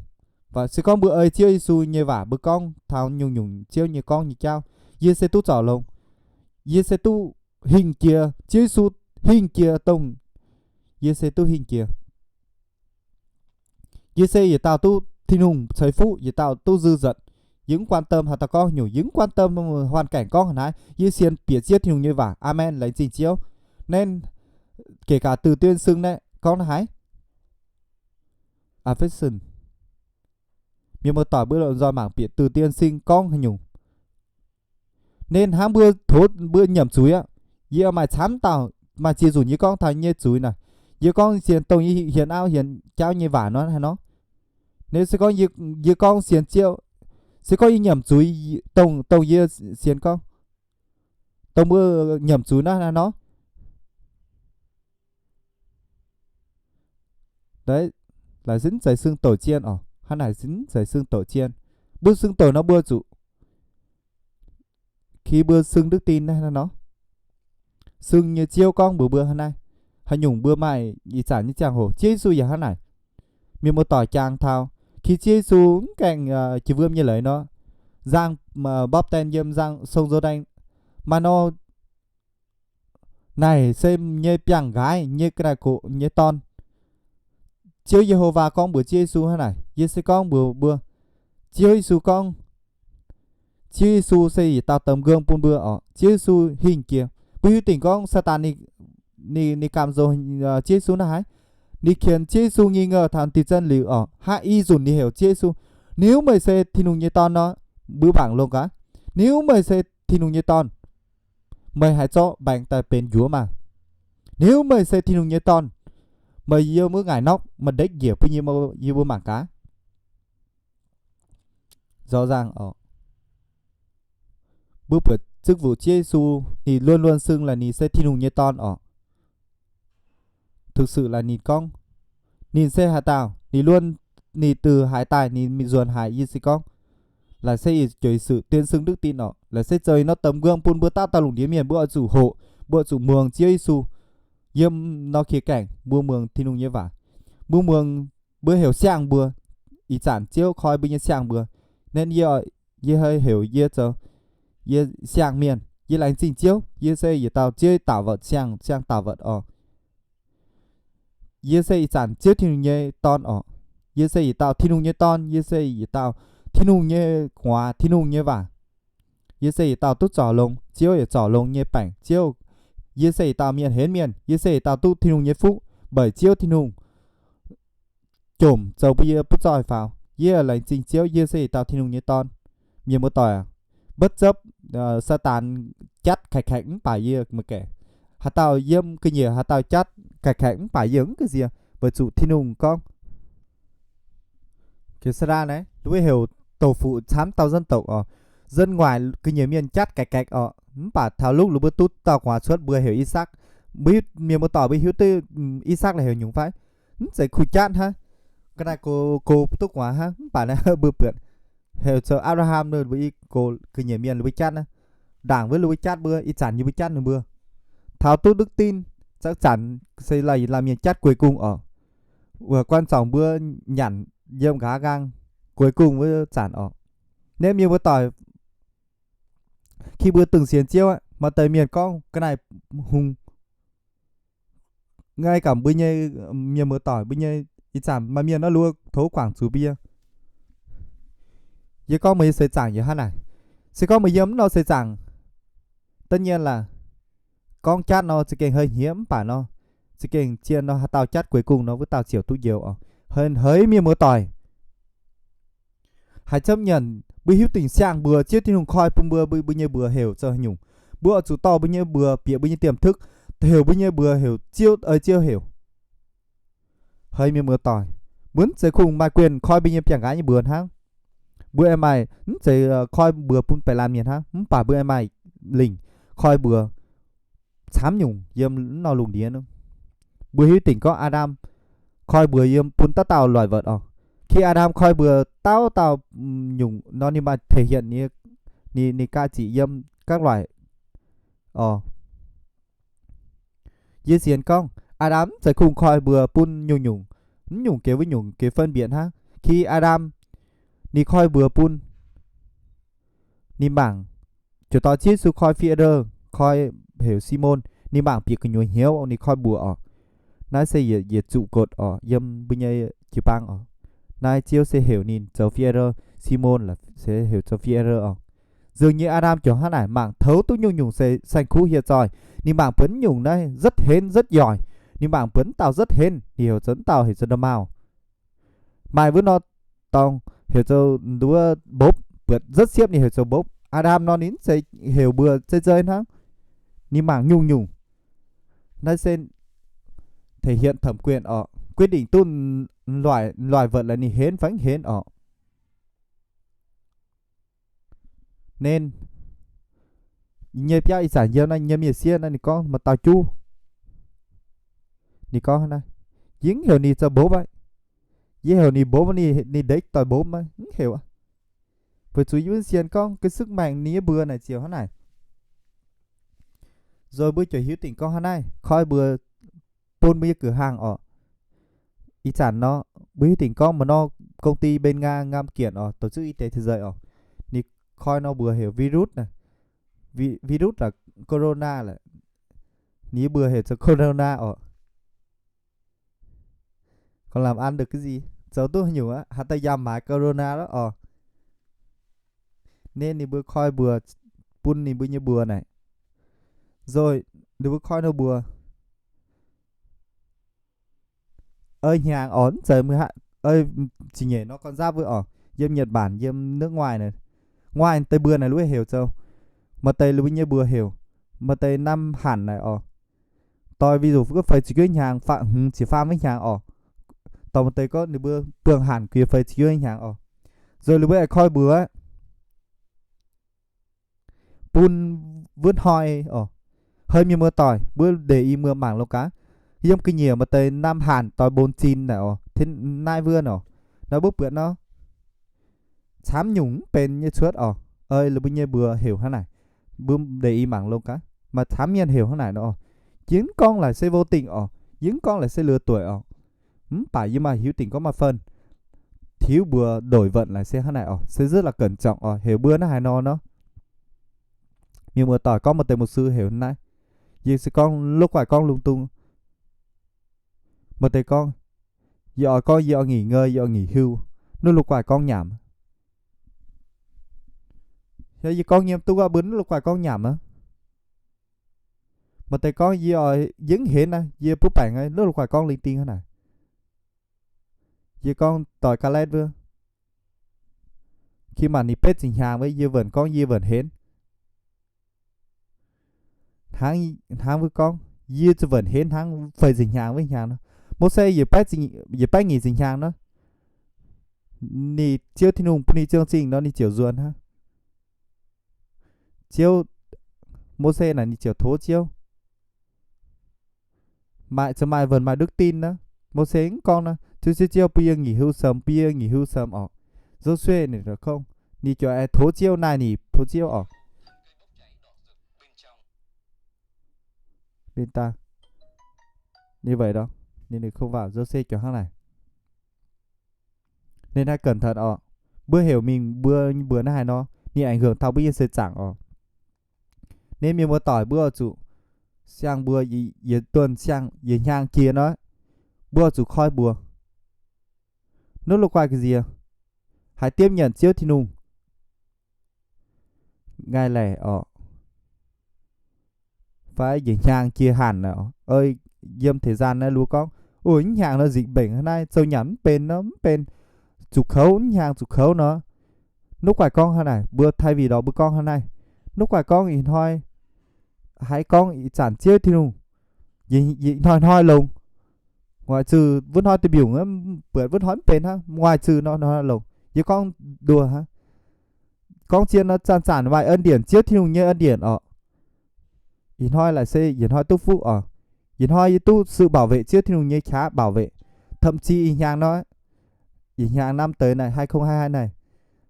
Và se gorngv mbuo ei Ziouv Yesu nyei waac, mbuo gorngv taux nyungc-nyungc Ziouv nyei gorngv nyei jauv, yie se duqv zorc longx. Yie se duqv hingh jiex Ziouv Yesu, hingh jiex dongh, yie se duqv hingh jiex. Yie se yietc dauh duqv Tin-Hungh ceix fuqv, yietc dauh duqv dư dật. Yie mv quan tâm haaix dauh gorngv nyungc, yie mv quan tâm hoàn cảnh gorngv haaix, yie sienx bieqc Ziouv Tin-Hungh nyei waac. Amen, laengz zingh Ziouv. Nên kể cả từ tiên xưng naaiv gorngv naaiv haaix, affection, mienh muoz-doic mbuo lomh nzoih mangc bieqc từ tiên xưng gorngv haaix nyungc. Nên hnangv mbuo tov mbuo nyiemc zuiz aqv. Yie maaih camv dauh maaih ziex nzunc yie gorngv taux nyei zuiz naaic, yie gorngv sienx dongh yie hienx auv hienx jauv nyei waac nor haaix nor. Nên se gorngv yie, yie gorngv sienx Ziouv, se gorngv yie nyiemc zuiz, dongh, dongh yie sienx gorngv, dongh mbuo nyiemc zuiz naaiv haaix nor. Laaic se mv zeiz xưng tổ tiên oc. Hnangv naaic se mv zeiz xưng tổ tiên. Mbuo xưng tổ nor mbuo zuqc, khi mbuo xưng đức tin naaiv nor, xưng nyei Ziouv gorngv mbuox mbuo hnangv naaiv, haaix nyungc mbuo maaih ih zanc nyei ziangh hoc, Ziouv Yesu yaac hnangv naaic. Mienh muoz-doic jangx taux, khi Ziouv Yesu mv gaengh jiex wuom nyei leiz nor, nzangc, bopv-daen yiem nzangc song nzou daeng, maaih nor naaic se nyei biangh nqaaix nyei ga'naaiv-gox nyei dorn. Ziouv Ye^ho^waa gorngv mbuox Ziouv Yesu hnangv naaic, yie se gorngv mbuox mbuo, Ziouv Yesu gorngv, Ziouv Yesu se yietc dauh domh nqương bun mbuo oc. Ziouv Yesu hingh jiex. Mbuo hiuv dingc gorngv Saadaan ninh, ninh, ninh gamh nzou Ziouv Yesu naaiv haaix? Ninh qienx Ziouv Yesu nghi ngờ taux tin-dorn liuz oc, haaix i nzunc ninh heuc Ziouv Yesu, Niu meih se Tin-Hungh nyei Dorn nor, mbuo mangc longx gaax. Niu meih se Tin-Hungh nyei Dorn, meih haih zorqv mbaengx daaih benx njuov maah! Niu meih se Tin-Hungh nyei Dorn, meih yiem wuov ngaaic nokv, meih ndekv njiec bun yie, yie mbuo mangc gaax. Rõ ràng oc, mbuo buatc chức vụ Ziouv Yesu, ninh luôn luôn xưng là ninh se Tin-Hungh nyei Dorn oc. Thực sự là ninh gorngv, ninh se haaix dauh, ninh luôn, ninh từ haaix daaih ninh mingh nzuonx haaix, yie se gorngv, laaic se yie jueiz sự tiên xưng đức tin oc. Laaic se zoux nor domh nqương bun mbuo dauh dauh lungh ndiev mienh mbuo oix zuqc hoqc, mbuo oix zuqc muangx Ziouv Yesu. Yiem nor khie gaengh mbuo muangx Tin-Hungh nyei waac, mbuo muangx, mbuo heuc siang mbuo, ih zanc Ziouv koi mbuo nyei siang mbuo. Nên yie, yie heuc yie zoux, yie siang mienh, yie laengz zingh Ziouv, yie se yietc dauh Ziouv daux wuov siang, siang daux wuov oc. Yie se ih zanc Ziouv Tin-Hungh nyei Dorn oc. Yie se yietc dauh Tin-Hungh nyei Dorn, yie se yietc dauh Tin-Hungh nyei gu'nguaaz, Tin-Hungh nyei waac. Yie se yietc dauh duqv zorc longx, Ziouv yaac zorc longx nyei baengc Ziouv. Yie se yietc dauh mienh henv mienh, yie se yietc dauh duqv Tin-Hungh nyei fuqv, mbeix Ziouv Tin-Hungh jomc zoux bun yie butv zoih faaux. Yie laengz zingh Ziouv, yie se yietc dauh Tin-Hungh nyei Dorn. Mienh muoz-doic aac, bất chấp Saadaan jatv kaeqv kaeqv mv baac yie maiv gaengh. Haaix dauh yiem ga'nyiec haaix dauh jatv kaeqv kaeqv mv baac yie mv gaengh nziex, weic zuqc Tin-Hungh gorngv, Saadaan naaiv, ninh mbuo heuc dầu phủ camv dauh dân tộc oc. Dân ngoài ga'nyiec mienh jatv kaeqv kaeqv oc. Mv baac taux lúc ninh mbuo duqv dauh gu'nguaaz cuotv mbuo heuc I^sakc. Mbuo mienh muoz-doic mbuo hiuv duqv I^sakc là heuc nyungc fai? Mv zeiz kuh jatv hnangv. Ga'naaiv gox, gox duqv gu'nguaaz hnangv. Mv baac naaiv mbuo buatc heuc zoux Abraham, ninh mbuo i gox ga'nyiec mienh ninh mbuo jatv naaiv. Ndaangc wuov ninh mbuo jatv mbuo, ih zanc yie mbuo jatv ninh mbuo. Taux duqv đức tin, Zaqv zanc se laanh mienh jatv cuối cùng oc. Wuov quan trọng mbuo nyanc yiem nqa'haav nqaang cuối cùng wuov zanc oc. Naaiv mienh muoz-doic, khi mbuo dungx sienx Ziouv aqv, maaih deix mienh gorngv ga'naaiv hungh nqaai gamh mbuo nyei mienh muoz-doic, mbuo nyei ih zanc maaih mienh nor luov tov guangc zuqc mbuo. Yie gorngv meih nyei seix zaangc yiem hnangv naaic. Se gorngv meih yiem mv norm seix zaangc, da'nyeic laaix gorngv jatv nor za'gengh haiz hniev mv baac nor, za'gengh zien nor haaix dauh jatv cuối cùng nor wuov dauh ziouc duqv njoux oc. Haiz, haiz mienh muoz-doic, haiz camv nyanc mbuo hiuv dingc siang-mbuox Ziouv Tin-Hungh koi bun mbuo, mbuo nyei mbuox heuc zoux haaix nyungc. Mbuo oix zuqc dorh mbuo nyei mbuox bieqc mbuo nyei diemv-tükv, heuc mbuo nyei mbuox heuc Ziouv, ei Ziouv heuc. Haiz mienh muoz-doic, mbuo mv zeiz kungx maaih quyền koi mbuo nyei biangh nqaai nyei mbuox hnangv. Mbuo aengx maaih, mv zeiz koi mbuox bun baeqc laanh mienh hnangv, mv baac mbuo aengx maaih lingc koi mbuox camv nyungc yiem mv norm lungh ndiev. Mbuo hiuv dingc gorngv Aa^ndam koi mbuox yiem bun dauh dauh loic wuov oc. Khi Aa^ndam koi mbuox dauh dauh nyungc nor ninh maaih thể hiện ninh, ninh ga'ziqc yiem gaav loic oc. Yie sienx gorngv Aa^ndam mv zeiz kungx koi mbuox bun nyungc-nyungc, mv nyungc gec wuov nyungc gec phân biệt hnangv. Khi Aa^ndam ninh koi mbuox bun, ninh mangc, ziouc dorh Ziouv Yesu koi Fi^e^ndor, koi heuc Simon, ninh mangc bieqc gu'nyuoz hnyouv ninh koi mbuox oc. Naaiv se yietc, yietc zuqc gotv oc yiem mbuo nyei jiu-baang oc. Naaiv Ziouv se heuc ninh zoux Fi^e^ndor, Simon laaix se heuc zoux Fi^e^ndor oc. Nzengc nyei Aa^ndam ziouc hnangv naaic mangc toux duqv nyungc-nyungc se saeng-kuv hieh zoih. Ninh mangc buatc nyungc naaiv rất hến rất giỏi, ninh mangc buatc mv dauh rất hến, ninh heuc zoux mv dauh heuc zoux nda'maauh. Maaih wuov norm dorngx heuc zoux nduov mbopv, buatc rất siepv ninh heuc zoux mbopv. Aa^ndam nor ninh mv zeiz heuc mbuox zei-zei hnangv, ninh mangc nyungc-nyungc. Naaiv se thể hiện thẩm quyền oc, quyết định duqv loic, loic wuov laaix ninh hến fai mv hến oc. Nên nyei biauv ih zanc yiem naaiv nyei mienh sieqv naaiv ninh gorngv maaih dauh juv, ninh gorngv naaiv, yie mv heuc ninh zoux mbopv aqv. Yie heuc ninh mbopv, ninh, ninh ndekv doix mbopv maiv, mv heuc aqv. Weic zuqc yie mbuo sienx gorngv cái sức mạnh ninh nyei mbuox naaic ziouc hnangv naaic. Nzoih mbuo ziouc hiuv dingc gorngv hnangv naaiv, koi mbuox bun mbuo nyei cử hành oc. Ih zanc nor, mbuo hiuv dingc gorngv maaih norm công ty bên Nga ngam kiển oc, tổ chức y tế thế giới oc. Ninh koi nor mbuox heuc virus naaic. Vi-, virus là corona laaix. Ninh mbuox heuc zoux corona oc. Còn làm ăn được cái gì? Zoux duqv haaix nyungc aqv, haaix dauh yaac maaiz corona lorqc oc. Nên ninh mbuo koi mbuox bun ninh mbuo nyei mbuox naaic. Nzoih ninh mbuo koi nor mbuox ei hnyangx oc, mv zeiz mbuo haiz ei zingh nyeic nor gorn nzapv wuov oc, yiem Nhật Bản, yiem nước ngoài naaic, ngoài deix mbuo naaic luov heuc zoux, maaih deix ninh mbuo nyei mbuox heuc, maaih deix năm hẳn naaic oc. Doix ví dụ feix ziepc juov hnyangx, faam hmz ziepc faam wuov hnyangx oc. Dorh maaih deix gorngv ninh mbuo buangh hẳn gux feix ziepc juov hnyangx oc. Nzoih ninh mbuo aengx koi mbuox bun wuov hnoi oc. Hei mienh muoz-doic, mbuo để ý mbuo mangc longx gaax. Yiem ga'nyiec maaih deix năm hẳn doix bôn zin naaic oc, naaiv wuov oc. Naaiv mbuo buatc nor, camv nyungc mv benx nyei cuotv oc. Ei, ninh mbuo nyei mbuox heuc hnangv naaic. Mbuo để ý mangc longx gaax, maaih camv mienh heuc hnangv naaic nor oc. Yie mv gorngv laaix se vô tình oc, yie mv gorngv laaix se lừa đảo oc. Mv baac yie maaih hiuv dingc gorngv maaih phần tiux mbuox đổi vận laaix se hnangv naaic oc, se rất là cẩn trọng oc, heuc mbuo hnangv haaix nor nor. Mienh muoz-doic, gorngv maaih deix mục sư heuc naaiv, yie se gorngv lov guaih gorngv lung tung. Maaih deix gorngv, yie oix gorngv yie oix nghỉ ngơi, yie oix nghỉ hưu, lov guaih gorngv nyanc. Yie gorngv yiem duqv wuov mbuo lov guaih gorngv nyanc aqv. Maaih deix gorngv yie oix, yie mv henv aqv, yie butv baengc aqv, lov guaih gorngv linh tinh hnangv naaic. Yie gorngv doix ga'letv wuov, khi maanc ninh betv ziepc hnyangx wuov, yie wuonc gorngv yie wuonc henv. Hnangv, hnangv wuov gorngv, yie zuqc wuonc henv hnangv feix ziepc hnyangx wuov hnyangx nor. Mose yietc baeqv nyic ziepc hnyangx nor, ninh Ziouv Tin-Hungh bun ninh ziouc zingh nor, ninh ziouc nzuonx hnangv. Ziouv, Mose naaic ninh ziouc tov Ziouv, maaih, zuqc maaih wuonc maaih đức tin nor. Mose mv gorngv nor, Ziouv, Ziouv, Ziouv, bun yie nghỉ hưu sớm, bun yie nghỉ hưu sớm oc. Nzou sueih ninh gorngv, ninh ziouc aengx tov Ziouv, naaic ninh tov Ziouv oc. Bên ta. Ninh ninh không vào, Joseph juangc hnangv naaic. Ninh haih cẩn thận oc. Mbuo heuc mingh mbuo mbuox naaiv haaix nor, ninh ảnh hưởng taux mbuo nyei seix zaangc oc. Ninh mienh muoz-doic mbuo oix zuqc siang mbuo yietc duonh siang yietc hnyangx jiex nor, mbuo oix zuqc koi mbuox. Nov la'guaih ga'nziex haiz diemv nyanc Ziouv Tin-Hungh ngaih laeh oc, fai yietc hnyangx jiex hanc, yiem thời gian naaiv luov gorngv, Ov, hnyangx nor dịch bệnh hnangv naaiv, zoux nyanc mv benx nor, mv benx, zuqc kouv, hnyangx zuqc kouv nor. Nov guaih gorngv hnangv naaic, mbuo thay vì đó mbuo gorngv hnangv naaiv. Nov guaih gorngv ih hnoi, haiz gorngv ih zanc Ziouv Tin-Hungh ih hnoi hnoi longx, ngoại trừ wuov hnoi deic-bung, buatc wuov hnoi mv benx hnangv, ngoại trừ nor hnoi longx. Yie gorngv đùa hnangv. Gorngv zien nor, zanc-zanc maaih ân điển, Ziouv Tin-Hungh nyei ân điển oc. Ih hnoi laaic se yietc hnoi duqv fuqv oc. Ih hnoi yie duqv sự bảo vệ, Ziouv Tin-Hungh nyei qaqv bảo vệ. Thậm chí ih hnyangx nor, ih hnyangx năm tới naaic, hai không hai hai naaic,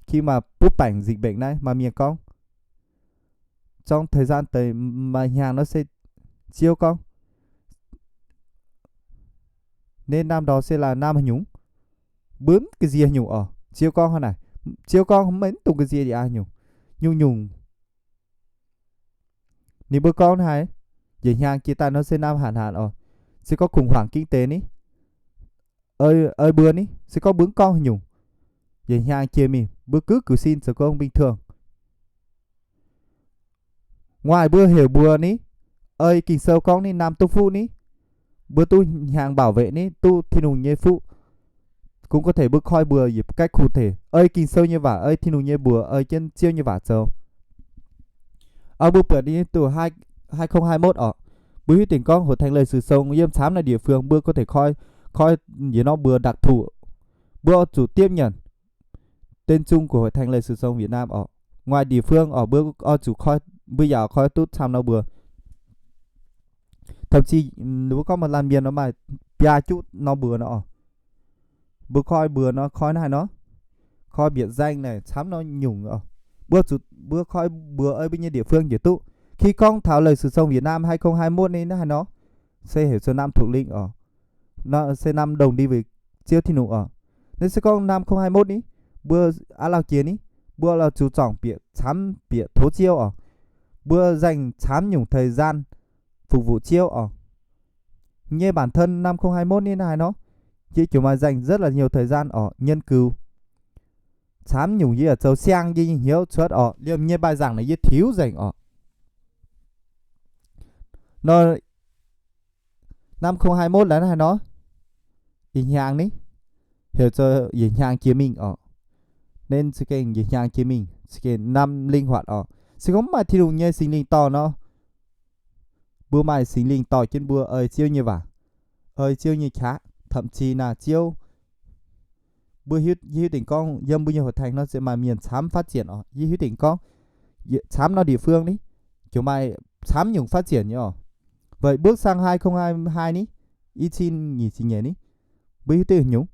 khi mà bupv baengc dịch bệnh naaiv maaih mienh gorngv, trong thời gian tới, maaih hnyangx nor se Ziouv gorngv, nên năm đó sẽ là năm haaix nyungc, mbuo mv ga'nziex nyungc oc. Ziouv gorngv hnangv naaic. Ziouv gorngv, Meih mv dungx ga'nziex aqv nyungc, nyungc-nyungc. Ninh mbuo gorngv haaix, yietc hnyangx jiex daaih nor se năm hanc hanc oc. Se gorngv khủng hoảng kinh tế ni, ei mbuo ni, se gorngv mbuo mv gorngv haaix nyungc, yietc hnyangx jiex mingh mbuo gux gux sin zoux gong bình thường. Nguaaic mbuo heuc mbuox ni, ei Ging-Sou gorngv ni năm duqv fuqv ni, mbuo duqv hnyangx bảo vệ ni, duqv Tin-Hungh nyei fuqv. Cũng có thể mbuo koi mbuox yietc cách cụ thể, ei Ging-Sou nyei waac, ei Tin-Hungh nyei mbuox, ei jienv Ziouv nyei waac zoux. Aa, mbuo buatc ni duqv hai không hai mốt oc, mbuo hiuv dingc gorngv Hội Thánh Lời Sự Sống yiem camv naaiv địa phương mbuo có thể koi, koi yietc norm mbuox đặc thù, mbuo oix zuqc tiếp nhận tên chung của Hội Thánh Lời Sự Sống Việt Nam oc. Ngoài địa phương oc, mbuo oix zuqc koi, mbuo yaac koi duqv camv norm mbuox. Thậm chí mbuo gorngv maaih laanh mienh nor maaih biaa juqv norm mbuox nor oc. Mbuo koi mbuox nor koi naaiv nor, koi biệt danh naaic camv norm nyungc oc. Mbuo zuqc mbuo koi mbuox ei mbuo nyei địa phương njiec duqv. Khi gorngv taux Lời Sự Sống Việt Nam hai không hai mốt ni naaiv haaix nor, se heuc zoux năm thuộc linh oc, se năm đồng đi với Ziouv Tin-Hungh oc. Naaiv se gorngv năm không hai mốt ni, mbuo aav lauh jiex ni, mbuo oix zuqc zorngc bieqc camv bieqc tov Ziouv oc. Mbuo dành camv nyungc thời gian phục vụ Ziouv oc. Nyei bản thân năm không hai mốt ni naaiv haaix nor, yie ziouc maaih dành rất là nhiều thời gian oc, nghiên cứu. Camv nyungc yie yaac zoux siang yie nyei hnyouv cuotv oc, liemh nyei bài giảng naaic yie tiux nzengc oc. Nor năm không hai mốt laaix naaiv haaix nor, ih hnyangx ni, heuc zoux yietc hnyangx jiex mingh oc. Nên se gengh yietc hnyangx jiex mingh, se gengh năm linh hoạt oc. Se gorngv mv maaih Tin-Hungh nyei Singx Lingh dorh nor, mbuo maaih Singx Lingh dorh jienv mbuo ei Ziouv nyei waac, ei Ziouv nyei qaqv, thậm chí naaic Ziouv, mbuo hiuv, yie hiuv dingc gorngv yiem mbuo nyei hội thánh nor se maaih mienh camv phát triển oc. Yie hiuv dingc gorngv camv norm địa phương ni, ziouc maaih camv nyungc phát triển nyei oc. Vậy bước sang hai không hai hai ni, i cin nyic ziepc nyeic ni, mbuo hiuv duqv nyungc.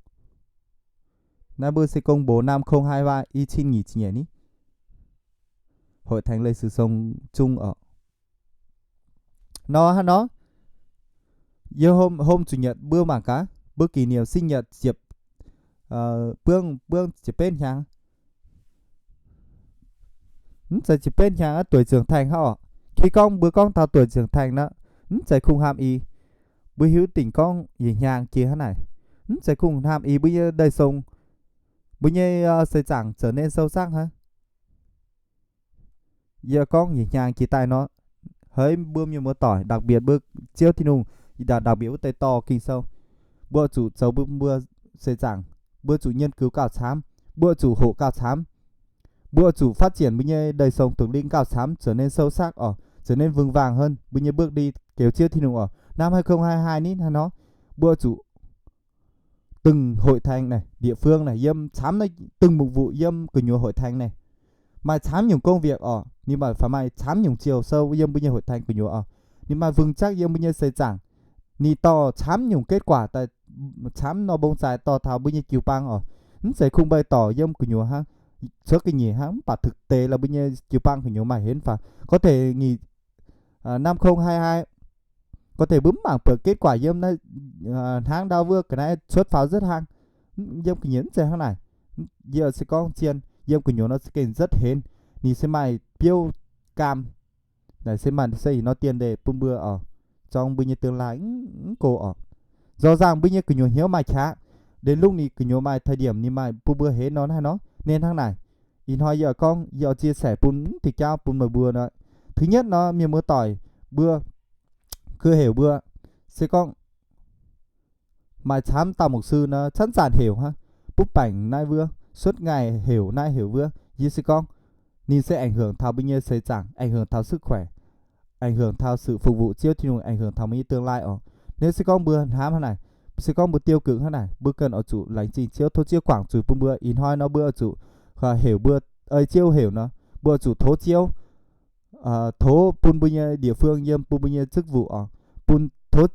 Naaiv mbuo se công bố năm không hai ba i cin nyic ziepc nyeic ni, Hội Thánh Lời Sự Sống Chung oc. Nor haaix nor, yie hôm, hôm chủ nhật mbuo mangc gaax, mbuo kỷ niệm sinh nhật ziepc, buông, buông ziepc betv hnyangx. Mv zeiz ziepc betv hnyangx aqv, tuổi trưởng thành hnangv oc. Khi gorngv mbuo gorngv taux tuổi trưởng thành nor, mv zeiz kungx hnamv i. Mbuo hiuv dingc gorngv yietc hnyangx jiex hnangv naaic, mv zeiz kungx hnamv i mbuo nyei ndeic song, mbuo nyei seix zaangc za'nenv sâu sắc hnangv. Yie gorngv yietc hnyangx jiex daaih nor, haiz mbuo mienh muoz-doic, đặc biệt mbuo Ziouv Tin-Hungh, đặc biệt wuov deix dorh Ging-Sou, mbuo zuqc zoux mbuo seix zaangc, mbuo zuqc nghiên cứu gauh camv, mbuo zuqc hoqc gauh camv, mbuo zuqc phát triển mbuo nyei đời sống thuộc linh gauh camv, trở nên sâu sắc oc, trở nên vững vàng hơn mbuo nyei bước đi kèm Ziouv Tin-Hungh oc. Năm hai không hai hai ni hnangv nor, mbuo zuqc từng hội thánh naaic, địa phương naaic, yiem camv naaiv từng mục vụ yiem gu'nyuoz hội thánh naaic, maaih camv nyungc công việc oc, ninh mbuo fai maaih camv nyungc chiều sâu yiem mbuo nyei hội thánh gu'nyuoz oc. Ninh maaih vững chắc yiem mbuo nyei seix zaangc. Ninh dorh camv nyungc kết quả daaih, camv norm mbong zaaix dorh taux mbuo nyei jiu-baang oc. Mv zeiz kungx mbuo dorh yiem gu'nyuoz hnangv, cuotv ga'nyiec hnangv, mv baac thực tế là mbuo nyei jiu-baang gu'nyuoz maaih henv faaux. Có thể nghỉ năm không hai hai, Gorngv deix mbuo mv mangc buatc kết quả yiem naaiv, hnangv ndau wuov ga'naaiv cuotv faaux nzutv hnangv. Yiem ga'nyiec mv zeiz hnangv naaic. Yie se gorngv zien, yiem gu'nyuoz nor za'gengh nzutv henv. Ninh se maaih biouv gaam. Naaic se maaih se ih nor dien ndeic bun mbuo oc. Zorng mbuo nyei tương lai mv go oc. Nzorng nzangc mbuo nyei gu'nyuoz hnyouv maaih qaqv, ndeic lungh ninh gu'nyuoz maaih thời điểm ninh maaih bun mbuo henv nor naaiv nor. Nên hnangv naaic, ih hnoi yie oix gorngv, yie oix chia sẻ bun mv diuh jauv bun meih mbuo nor. Thứ nhất nor, mienh muoz-doic mbuo keu heuc mbuo, se gorngv maaih camv dauh mục sư nor, camv zanc heuc hnangv, butv baengc naaiv wuov, suotv ngaih heuc naaiv heuc wuov. Yie se gorngv, ninh se ảnh hưởng taux mbuo nyei seix zaangc, ảnh hưởng taux sức khỏe, ảnh hưởng taux sự phục vụ Ziouv Tin-Hungh, ảnh hưởng taux mbuo nyei tương lai oc. Ninh se gorngv mbuo hnamv hnangv naaic, se gorngv mbuo tiêu cực hnangv naaic, mbuo ganh oix zuqc laengz zingh Ziouv, tov Ziouv guangc zuiz bun mbuo. Ih hnoi nor mbuo oix zuqc heuc mbuo, ei Ziouv heuc nor, mbuo oix zuqc tov Ziouv, tov bun mbuo nyei địa phương yiem bun mbuo nyei chức vụ oc, bun tov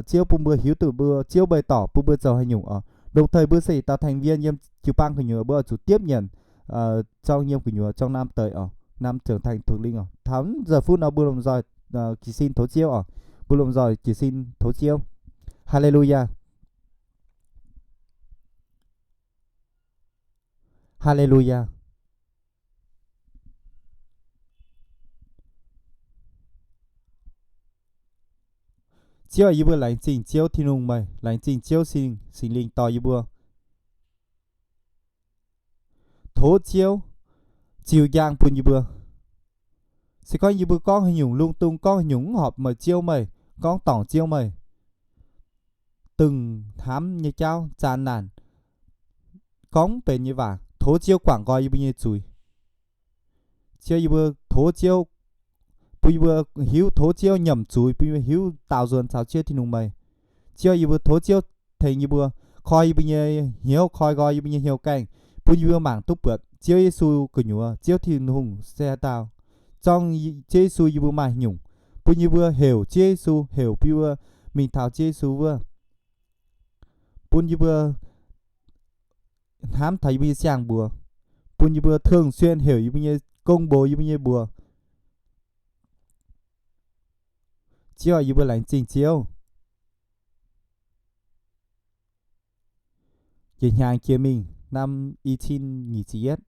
Ziouv bun mbuo hiuv duqv mbuo Ziouv bày tỏ bun mbuo zoux haaix nyungc oc. Đồng thời mbuo se yietc dauh thành viên yiem jiu-baang gu'nyuoz, mbuo oix zuqc tiếp nhận, zorng yiem gu'nyuoz, zorng năm tới oc, năm trưởng thành thuộc linh oc. Taux giờ phút nor mbuo lomh nzoih jiez sin tov Ziouv oc. Mbuo lomh nzoih jiez sin tov Ziouv. Hallelujah. Hallelujah. Ziouv, yie mbuo laengz zingh Ziouv Tin-Hungh meih, laengz zingh Ziouv Singx, Singx Lingh dorh yie mbuo. Tov Ziouv ziux njang bun yie mbuo. Se gorngv yie mbuo gorngv haaix nyungc lung-dung, gorngv haaix nyungc mv horpc meih Ziouv meih, gorngv dorngc Ziouv meih, dongh hnamv nyei jauv, zaan naanc, gorngv mv benx nyei waac, tov Ziouv guangc nqoi yie mbuo nyei zuiz. Ziouv, yie mbuo tov Ziouv, bun yie mbuo hiuv tov Ziouv nyiemc zuiz, bun yie mbuo hiuv daaux nzuonx caux Ziouv Tin-Hungh meih. Ziouv, yie mbuo tov Ziouv tengx yie mbuo, koi yie mbuo nyei hnyouv, koi nqoi yie mbuo nyei hnyouv gaengh, bun yie mbuo mangc duqv buatc Ziouv Yesu gu'nyuoz, Ziouv Tin-Hungh se haaix dauh, zorng Ziouv Yesu yie mbuo maaih nyungc, bun yie mbuo heuc Ziouv Yesu, heuc bun yie mbuo mingh taux Ziouv Yesu wuov, bun yie mbuo hnamv taux yie mbuo nyei siang-mbuox, bun yie mbuo thường xuyên heuc yie mbuo nyei gong-mbuox, yie mbuo nyei mbuox. Ziouv, yie mbuo laengz zingh Ziouv. Njiec hnyangx jiex mingh năm i cin nyic ziepc yietv,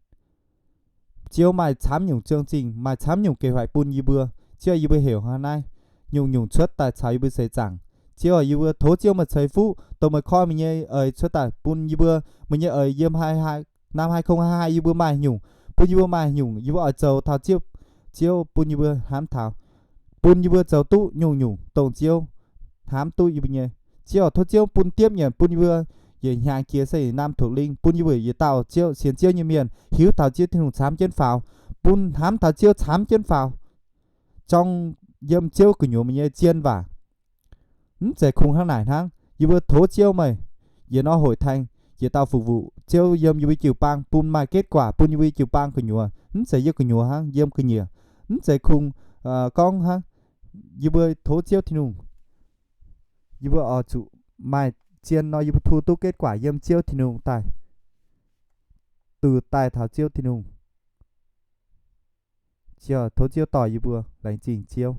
Ziouv maaih camv nyungc ziangh zingh, maaih camv nyungc kế hoạch bun yie mbuo. Ziouv, yie mbuo heuc hnangv naaiv, nyungc-nyungc cuotv daaih caux yie mbuo seix zaangc. Ziouv, yie mbuo tov Ziouv meih ceix fuqv dongh meih koi meih nyei eix cuotv daaih bun yie mbuo, meih nyei eix yiem hai hai, năm hai không hai hai yie mbuo maaih nyungc, bun yie mbuo maaih nyungc yie mbuo oix zoux taux Ziouv, Ziouv bun yie mbuo hnamv taux, bun yie mbuo zoux duqv nyungc-nyungc dongh Ziouv hnamv duqv yie mbuo nyei. Ziouv, tov Ziouv bun diepv nyanc bun yie mbuo yietc hnyangx jiex se năm thuộc linh, bun yie mbuo yietc dauh Ziouv sienx Ziouv nyei mienh hiuv taux Ziouv Tin-Hungh camv jienv faaux, bun hnamv taux Ziouv camv jienv faaux, zorng yiem Ziouv gu'nyuoz meih nyei zien waac. Mv zeiz kungx hnangv naaic hnangv. Yie mbuo tov Ziouv meih, yietc norm hội thánh, yietc dauh phục vụ Ziouv yiem yie mbuo jiu-baang bun maaih kết quả bun yie mbuo jiu-baang gu'nyuoz, mv zeiz yie gu'nyuoz hnangv, yiem ga'nyiec. Mv zeiz kungx gorngv hnangv. Yie mbuo tov Ziouv Tin-Hungh, yie mbuo oix zuqc maaih zien nor yie mbuo thu duqv kết quả yiem Ziouv Tin-Hungh daaih, duqv daaih taux Ziouv Tin-Hungh. Ziouv, tov Ziouv dorh yie mbuo, laengz zingh Ziouv.